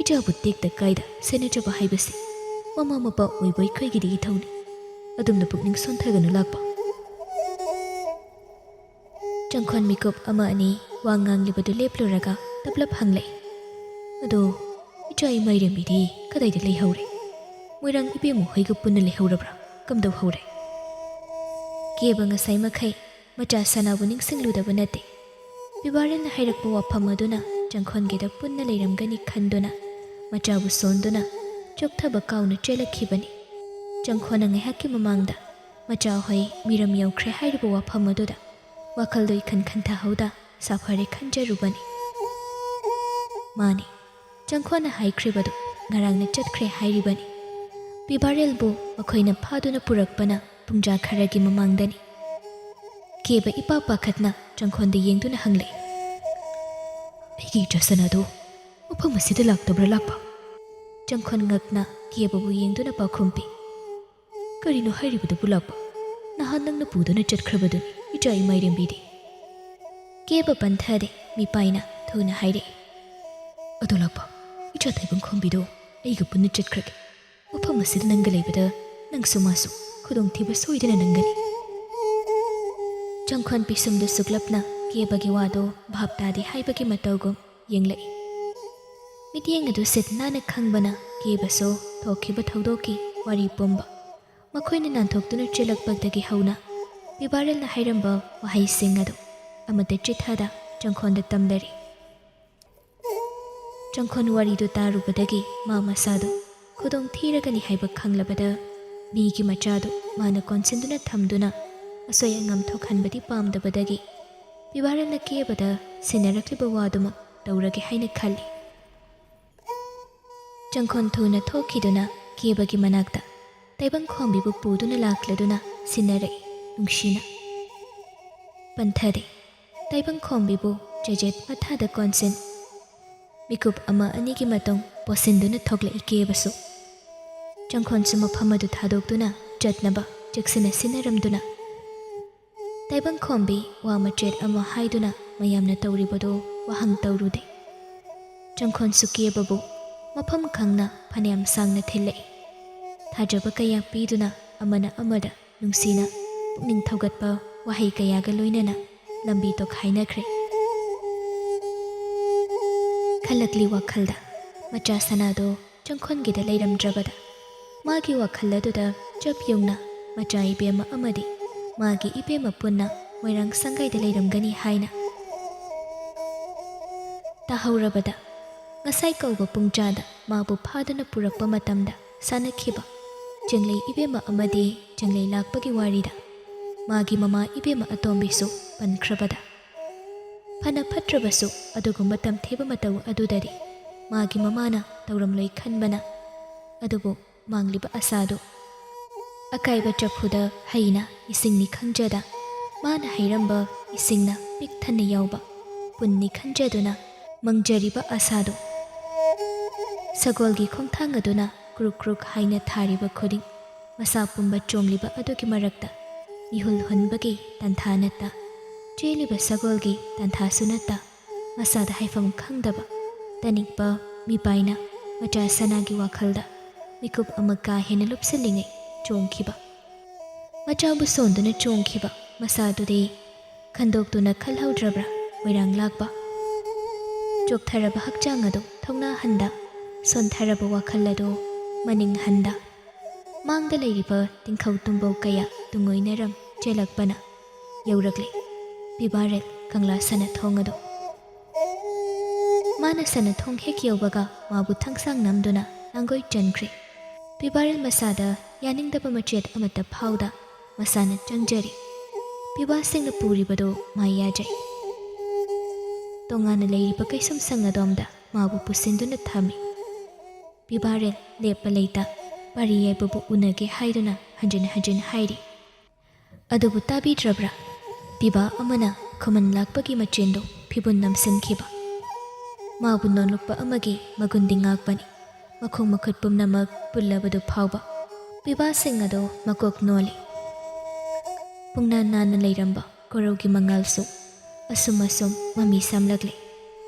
ꯏꯆꯥꯕꯨ ꯇꯦꯛꯇ ꯀꯥꯏꯗ ꯁꯦꯟꯅꯖꯕ ꯍꯥꯏꯕꯁꯤ ꯃꯃꯥ ꯃꯄꯥ ꯑꯣꯏꯕ ꯑꯩꯈꯣꯏꯒꯤꯗꯤ ꯏꯊꯧꯅꯤ꯫ ꯑꯗꯨꯝꯅ ꯄꯨꯛꯅꯤꯡ ꯁꯣꯟꯊꯒꯅꯨ ꯂꯥꯛꯄ꯫" ꯆꯪꯈꯣꯟ ꯃꯤꯀꯨꯞ ꯑꯃ ꯑꯅꯤ ꯋꯥ ꯉꯥꯡꯂꯤꯕꯗꯨ ꯂꯦꯞꯂꯨꯔꯒ ꯇꯞꯂꯞ ꯍꯪꯂꯛꯏ, "ꯑꯗꯣ ꯏꯆꯥ ꯏꯃꯥꯏꯔꯦꯝꯕꯤꯗꯤ ꯀꯗꯥꯏꯗ ꯂꯩꯍꯧꯔꯦ? ꯃꯣꯏꯔꯥꯡ ꯏꯕꯦꯝꯃ ꯍꯣꯏꯒ ꯄꯨꯟꯅ ꯂꯩꯍꯧꯔꯕ꯭ꯔꯥ? ꯀꯝꯗꯧꯍꯧꯔꯦ?" ꯀꯦꯕ ꯉꯁꯥꯏ ꯃꯈꯩ ꯃꯆꯥ ꯁꯅꯥꯕꯨ ꯅꯤꯡꯁꯤꯡꯂꯨꯗꯕ ꯅꯠꯇꯦ꯫ ꯄꯤꯕꯥꯔꯦꯜꯅ ꯍꯥꯏꯔꯛꯄ ꯋꯥꯐꯝ ꯑꯗꯨꯅ ꯆꯪꯈꯣꯟꯒꯤꯗ ꯄꯨꯟꯅ ꯂꯩꯔꯝꯒꯅꯤ ꯈꯟꯗꯨꯅ ꯃꯆꯥꯕꯨ ꯁꯣꯟꯗꯨꯅ ꯆꯣꯛꯊꯕ ꯀꯥꯎꯅ ꯆꯦꯜꯂꯛꯈꯤꯕꯅꯤ꯫ ꯆꯪꯈꯣꯟꯅ ꯉꯥꯏꯍꯥꯛꯀꯤ ꯃꯃꯥꯡꯗ ꯃꯆꯥ ꯍꯣꯏ ꯃꯤꯔꯝ ꯌꯧꯈ꯭ꯔꯦ ꯍꯥꯏꯔꯤꯕ ꯋꯥꯐꯝ ꯑꯗꯨꯗ ꯋꯥꯈꯜꯗꯣ ꯏꯈꯟ ꯈꯟꯊꯍꯧꯗ ꯁꯥꯐꯔꯦ ꯈꯟꯖꯔꯨꯕꯅꯤ꯫ ꯃꯥꯅꯤ, ꯆꯪꯈꯣꯟꯅ ꯍꯥꯏꯈ꯭ꯔꯤꯕꯗꯨ ꯉꯔꯥꯡꯅ ꯆꯠꯈ꯭ꯔꯦ ꯍꯥꯏꯔꯤꯕꯅꯤ꯫ ꯄꯤꯕꯥꯔꯦꯜꯕꯨ ꯃꯈꯣꯏꯅ ꯐꯥꯗꯨꯅ ꯄꯨꯔꯛꯄꯅ ꯄꯨꯡꯖꯥ ꯈꯔꯒꯤ ꯃꯃꯥꯡꯗꯅꯤ꯫ ꯀꯦꯕ ꯏꯄꯥ ꯄꯥꯈꯠꯅ ꯆꯪꯈꯣꯟꯗ ꯌꯦꯡꯗꯨꯅ ꯍꯪꯂꯛꯏ, "ꯑꯩꯒꯤ ꯏꯆꯥ ꯁꯅꯥꯗꯨ ꯃꯐꯝ ꯑꯁꯤꯗ ꯂꯥꯛꯇꯕ꯭ꯔꯥ ꯂꯥꯛꯄ?" ꯆꯪꯈꯣꯟ ꯉꯛꯅ ꯀꯦꯕꯕꯨ ꯌꯦꯡꯗꯨꯅ ꯄꯥꯎꯈꯨꯝ ꯄꯤ, "ꯀꯔꯤꯅꯣ ꯍꯥꯏꯔꯤꯕꯗꯨꯕꯨ ꯂꯥꯛꯄ? ꯅꯍꯥꯟ ꯅꯪꯅ ꯄꯨꯗꯨꯅ ꯆꯠꯈ꯭ꯔꯕꯗꯨꯅꯤ ꯏꯆꯥ ꯏꯃꯥꯏꯔꯦꯝꯕꯤꯗꯤ꯫" ꯀꯦꯕ ꯄꯟꯊꯗꯦ, ꯃꯤꯄꯥꯏꯅ ꯊꯨꯅ ꯍꯥꯏꯔꯛꯏ, "ꯑꯗꯣ ꯂꯥꯛꯄ, ꯏꯆꯥ ꯇꯥꯏꯕꯪ ꯈꯣꯝꯕꯤꯗꯣ ꯑꯩꯒ ꯄꯨꯟꯅ ꯆꯠꯈ꯭ꯔꯒꯦ꯫ ꯃꯐꯝ ꯑꯁꯤꯗ ꯅꯪꯒ ꯂꯩꯕꯗ ꯅꯪꯁꯨ ꯃꯥꯁꯨ ꯈꯨꯗꯣꯡꯊꯤꯕ ꯁꯣꯏꯗꯅ ꯅꯪꯒꯅꯤ꯫" ꯆꯪꯈꯣꯟ ꯄꯤꯁꯨꯝꯗꯨ ꯁꯨꯛꯂꯞꯅ ꯀꯦꯕꯒꯤ ꯋꯥꯗꯣ ꯚꯥꯞ ꯇꯥꯗꯦ ꯍꯥꯏꯕꯒꯤ ꯃꯇꯧꯒꯨꯝ ꯌꯦꯡꯂꯛꯏ꯫ ꯃꯤꯠꯌꯦꯡ ꯑꯗꯨ ꯁꯤꯠ ꯅꯥꯟꯅ ꯈꯪꯕꯅ ꯀꯦꯕꯁꯨ ꯊꯣꯛꯈꯤꯕ ꯊꯧꯗꯣꯛꯀꯤ ꯋꯥꯔꯤ ꯄꯨꯝꯕ, ꯃꯈꯣꯏꯅ ꯅꯥꯟꯊꯣꯛꯇꯨꯅ ꯆꯦꯜꯂꯛꯄꯗꯒꯤ ꯍꯧꯅ ꯄꯤꯕꯥꯔꯦꯜꯅ ꯍꯥꯏꯔꯝꯕ ꯋꯥꯍꯩꯁꯤꯡ ꯑꯗꯨ ꯑꯃꯠꯇ ꯆꯤꯠꯊꯗ ꯆꯪꯈꯣꯟꯗ ꯇꯝꯂꯔꯤ꯫ ꯆꯪꯈꯣꯟ ꯋꯥꯔꯤꯗꯨ ꯇꯥꯔꯨꯕꯗꯒꯤ ꯃꯥ ꯃꯁꯥꯗꯨ ꯈꯨꯗꯣꯡ ꯊꯤꯔꯒꯅꯤ ꯍꯥꯏꯕ ꯈꯪꯂꯕꯗ ꯃꯤꯒꯤ ꯃꯆꯥꯗꯨ ꯃꯥꯅ ꯀꯣꯟꯁꯤꯟꯗꯨꯅ ꯊꯝꯗꯨꯅ ꯑꯁꯣꯏ ꯑꯉꯥꯝ ꯊꯣꯛꯍꯟꯕꯗꯤ ꯄꯥꯝꯗꯕꯗꯒꯤ ꯄꯤꯕꯥꯔꯦꯜꯅ ꯀꯦꯕꯗ ꯁꯤꯟꯅꯔꯛꯂꯤꯕ ꯋꯥꯗꯨꯃꯛ ꯇꯧꯔꯒꯦ ꯍꯥꯏꯅ ꯈꯜꯂꯤ꯫ ꯆꯪꯈꯣꯟ ꯊꯨꯅ ꯊꯣꯛꯈꯤꯗꯨꯅ ꯀꯦꯕꯒꯤ ꯃꯅꯥꯛꯇ ꯇꯥꯏꯕꯪꯈꯣꯝꯕꯤꯕꯨ ꯄꯨꯗꯨꯅ ꯂꯥꯛꯂꯗꯨꯅ ꯁꯤꯟꯅꯔꯛꯏ ꯅꯨꯡꯁꯤꯅ꯫ ꯄꯟꯊꯗꯦ꯫ ꯇꯥꯏꯕꯪꯈꯣꯝꯕꯤꯕꯨ ꯆꯩꯖꯦꯠ ꯃꯊꯥꯗ ꯀꯣꯟꯁꯤꯟ꯫ ꯃꯤꯀꯨꯞ ꯑꯃ ꯑꯅꯤꯒꯤ ꯃꯇꯨꯡ ꯄꯣꯠꯁꯤꯟꯗꯨꯅ ꯊꯣꯛꯂꯛꯏ ꯀꯦꯕꯁꯨ꯫ ꯆꯪꯈꯣꯟꯁꯨ ꯃꯐꯝ ꯑꯗꯨ ꯊꯥꯗꯣꯛꯇꯨꯅ ꯆꯠꯅꯕ ꯆꯦꯛꯁꯤꯟꯅ ꯁꯤꯟꯅꯔꯝꯗꯨꯅ ꯇꯥꯏꯕꯪꯈꯣꯝꯕꯤ ꯋꯥ ꯃꯆꯦꯠ ꯑꯃ ꯍꯥꯏꯗꯨꯅ ꯃꯌꯥꯝꯅ ꯇꯧꯔꯤꯕꯗꯨ ꯋꯥꯍꯪ ꯇꯧꯔꯨꯗꯦ꯫ ꯆꯪꯈꯣꯟꯁꯨ ꯀꯦꯕꯕꯨ ꯃꯐꯝ ꯈꯪꯅ ꯐꯅꯌꯥꯝ ꯁꯥꯡꯅ ꯊꯤꯜꯂꯛꯏ꯫ ꯊꯥꯖꯕ ꯀꯌꯥ ꯄꯤꯗꯨꯅ ꯑꯃꯅ ꯑꯃꯗ ꯅꯨꯡꯁꯤꯅ ꯄꯨꯛꯅꯤꯡ ꯊꯧꯒꯠꯄ ꯋꯥꯍꯩ ꯀꯌꯥꯒ ꯂꯣꯏꯅꯅ ꯂꯝꯕꯤ ꯇꯣꯈꯥꯏꯅꯈ꯭ꯔꯦ꯫ ꯈꯜꯂꯛꯂꯤ ꯋꯥꯈꯜꯗ ꯃꯆꯥ ꯁꯅꯥꯗꯣ ꯆꯪꯈꯣꯟꯒꯤꯗ ꯂꯩꯔꯝꯗ꯭ꯔꯕꯗ ꯃꯥꯒꯤ ꯋꯥꯈꯜ ꯑꯗꯨꯗ ꯆꯞ ꯌꯨꯡꯅ ꯃꯆꯥ ꯏꯕꯦꯝꯃ ꯑꯃꯗꯤ ꯃꯥꯒꯤ ꯏꯕꯦꯝꯃ ꯄꯨꯟꯅ ꯃꯣꯏꯔꯥꯡ ꯁꯪꯒꯥꯏꯗ ꯂꯩꯔꯝꯒꯅꯤ ꯍꯥꯏꯅ꯫ ꯇꯥꯍꯧꯔꯕꯗ ꯉꯁꯥꯏ ꯀꯧꯕ ꯄꯨꯡꯖꯥꯗ ꯃꯥꯕꯨ ꯐꯥꯗꯨꯅ ꯄꯨꯔꯛꯄ ꯃꯇꯝꯗ ꯁꯥꯟꯅꯈꯤꯕ ꯆꯦꯡꯂꯩ ꯏꯕꯦꯝꯃ ꯑꯃꯗꯤ ꯆꯦꯡꯂꯩ ꯂꯥꯛꯄꯒꯤ ꯋꯥꯔꯤꯗ ꯃꯥꯒꯤ ꯃꯃꯥ ꯏꯕꯦꯝꯃ ꯑꯇꯣꯝꯕꯤꯁꯨ ꯄꯟꯈ꯭ꯔꯕꯗ ꯐꯅ ꯐꯠꯇ꯭ꯔꯕꯁꯨ ꯑꯗꯨꯒꯨꯝꯕ ꯇꯝꯊꯤꯕ ꯃꯇꯧ ꯑꯗꯨꯗꯗꯤ ꯃꯥꯒꯤ ꯃꯃꯥꯅ ꯇꯧꯔꯝꯂꯣꯏ ꯈꯟꯕꯅ ꯑꯗꯨꯕꯨ ꯃꯥꯡꯂꯤꯕ ꯑꯁꯥꯗꯨ ꯑꯀꯥꯏꯕ ꯆꯐꯨꯗ ꯍꯩꯅ ꯏꯁꯤꯡꯅꯤ ꯈꯟꯖꯗ ꯃꯥꯅ ꯍꯩꯔꯝꯕ ꯏꯁꯤꯡꯅ ꯄꯤꯛ ꯊꯟꯅ ꯌꯥꯎꯕ ꯄꯨꯟꯅꯤ ꯈꯟꯖꯗꯨꯅ ꯃꯪꯖꯔꯤꯕ ꯑꯁꯥꯗꯨ ꯁꯒꯣꯜꯒꯤ ꯈꯣꯡꯊꯥꯡ ꯑꯗꯨꯅ ꯀ꯭ꯔꯨꯛ ꯀ꯭ꯔꯨꯛ ꯍꯥꯏꯅ ꯊꯥꯔꯤꯕ ꯈꯨꯗꯤꯡ ꯃꯁꯥ ꯄꯨꯝꯕ ꯆꯣꯡꯂꯤꯕ ꯑꯗꯨꯒꯤ ꯃꯔꯛꯇ ꯃꯤꯍꯨꯜ ꯍꯨꯟꯕꯒꯤ ꯇꯥꯟꯊꯥ ꯅꯠꯇ ꯆꯦꯜꯂꯤꯕ ꯁꯒꯣꯜꯒꯤ ꯇꯥꯟꯊꯥꯁꯨ ꯅꯠꯇ ꯃꯁꯥꯗ ꯍꯥꯏꯐꯝ ꯈꯪꯗꯕ ꯇꯅꯤꯛꯄ ꯃꯤꯄꯥꯏꯅ ꯃꯆꯥ ꯁꯅꯥꯒꯤ ꯋꯥꯈꯜꯗ ꯃꯤꯀꯨꯞ ꯑꯃ ꯀꯥ ꯍꯦꯟꯅ ꯂꯨꯞꯁꯤꯜꯂꯤꯉꯩ ꯆꯣꯡꯈꯤꯕ ꯃꯆꯥꯕꯨ ꯁꯣꯟꯗꯨꯅ ꯆꯣꯡꯈꯤꯕ ꯃꯁꯥꯗꯨꯗꯤ ꯈꯟꯗꯣꯛꯇꯨꯅ ꯈꯜꯍꯧꯗ꯭ꯔꯕ꯭ꯔꯥ ꯃꯣꯏꯔꯥꯡ ꯂꯥꯛꯄ ꯆꯣꯛꯊꯔꯕ ꯍꯛꯆꯥꯡ ꯑꯗꯨ ꯊꯧꯅꯥ ꯍꯟꯗ ꯁꯣꯟꯊꯔꯕ ꯋꯥꯈꯜ ꯑꯗꯨ ꯃꯅꯤꯡ ꯍꯟꯗ ꯃꯥꯡꯗ ꯂꯩꯔꯤꯕ ꯇꯤꯡꯈꯧ ꯇꯨꯝꯕꯧ ꯀꯌꯥ ꯇꯨꯡꯑꯣꯏꯅꯔꯝ ꯆꯦꯜꯂꯛꯄꯅ ꯌꯧꯔꯛꯂꯦ ꯄꯤꯕꯥꯔꯦꯜ ꯀꯪꯂꯥ ꯁꯅꯥꯊꯣꯡ ꯑꯗꯨ꯫ ꯃꯥꯅ ꯁꯅꯥꯊꯣꯡ ꯍꯦꯛ ꯌꯧꯕꯒ ꯃꯥꯕꯨ ꯊꯥꯡꯁꯥꯡ ꯅꯝꯗꯨꯅ ꯂꯥꯡꯒꯣꯏ ꯆꯟꯈ꯭ꯔꯦ꯫ ꯄꯤꯕꯥꯔꯦꯜ ꯃꯁꯥꯗ ꯌꯥꯅꯤꯡꯗꯕ ꯃꯆꯦꯠ ꯑꯃꯠꯇ ꯐꯥꯎꯗ ꯃꯁꯥꯅ ꯆꯪꯖꯔꯤ꯫ ꯄꯤꯕꯥꯁꯤꯡꯅ ꯄꯨꯔꯤꯕꯗꯨ ꯃꯥ ꯌꯥꯖꯩ꯫ ꯇꯣꯉꯥꯟꯅ ꯂꯩꯔꯤꯕ ꯀꯩꯁꯨꯝꯁꯪ ꯑꯗꯣꯝꯗ ꯃꯥꯕꯨ ꯄꯨꯁꯤꯟꯗꯨꯅ ꯊꯝꯃꯤ꯫ ꯄꯤꯕꯥꯔꯦꯜ ꯂꯦꯞꯄ ꯂꯩꯇ ꯄꯥꯔꯤ ꯌꯥꯏꯕꯕꯨ ꯎꯅꯒꯦ ꯍꯥꯏꯗꯨꯅ ꯍꯟꯖꯤꯟ ꯍꯟꯖꯤꯟ ꯍꯥꯏꯔꯤ꯫ ꯑꯗꯨꯕꯨ ꯇꯥꯕꯤꯗ꯭ꯔꯕ꯭ꯔꯥ? ꯄꯤꯕꯥ ꯑꯃꯅ ꯈꯨꯃꯟ ꯂꯥꯛꯄꯒꯤ ꯃꯆꯦꯟꯗꯨ ꯐꯤꯕꯨꯟ ꯅꯝꯁꯤꯟꯈꯤꯕ꯫ ꯃꯥꯕꯨ ꯅꯣꯟꯂꯨꯛꯄ ꯑꯃꯒꯤ ꯃꯒꯨꯟꯗꯤ ꯉꯥꯛꯄꯅꯤ꯫ ꯃꯈꯣꯡ ꯃꯈꯨꯠ ꯄꯨꯝꯅꯃꯛ ꯄꯨꯜꯂꯕꯗꯨ ꯐꯥꯎꯕ꯫ ꯄꯤꯕꯥꯁꯤꯡ ꯑꯗꯨ ꯃꯀꯣꯛ ꯅꯣꯜꯂꯤ꯫ ꯄꯨꯡꯅꯥꯟ ꯅꯥꯟꯅ ꯂꯩꯔꯝꯕ ꯀꯣꯔꯧꯒꯤ ꯃꯉꯥꯜꯁꯨ ꯑꯁꯨꯝ ꯑꯁꯨꯝ ꯃꯃꯤ ꯁꯥꯝꯂꯛꯂꯤ꯫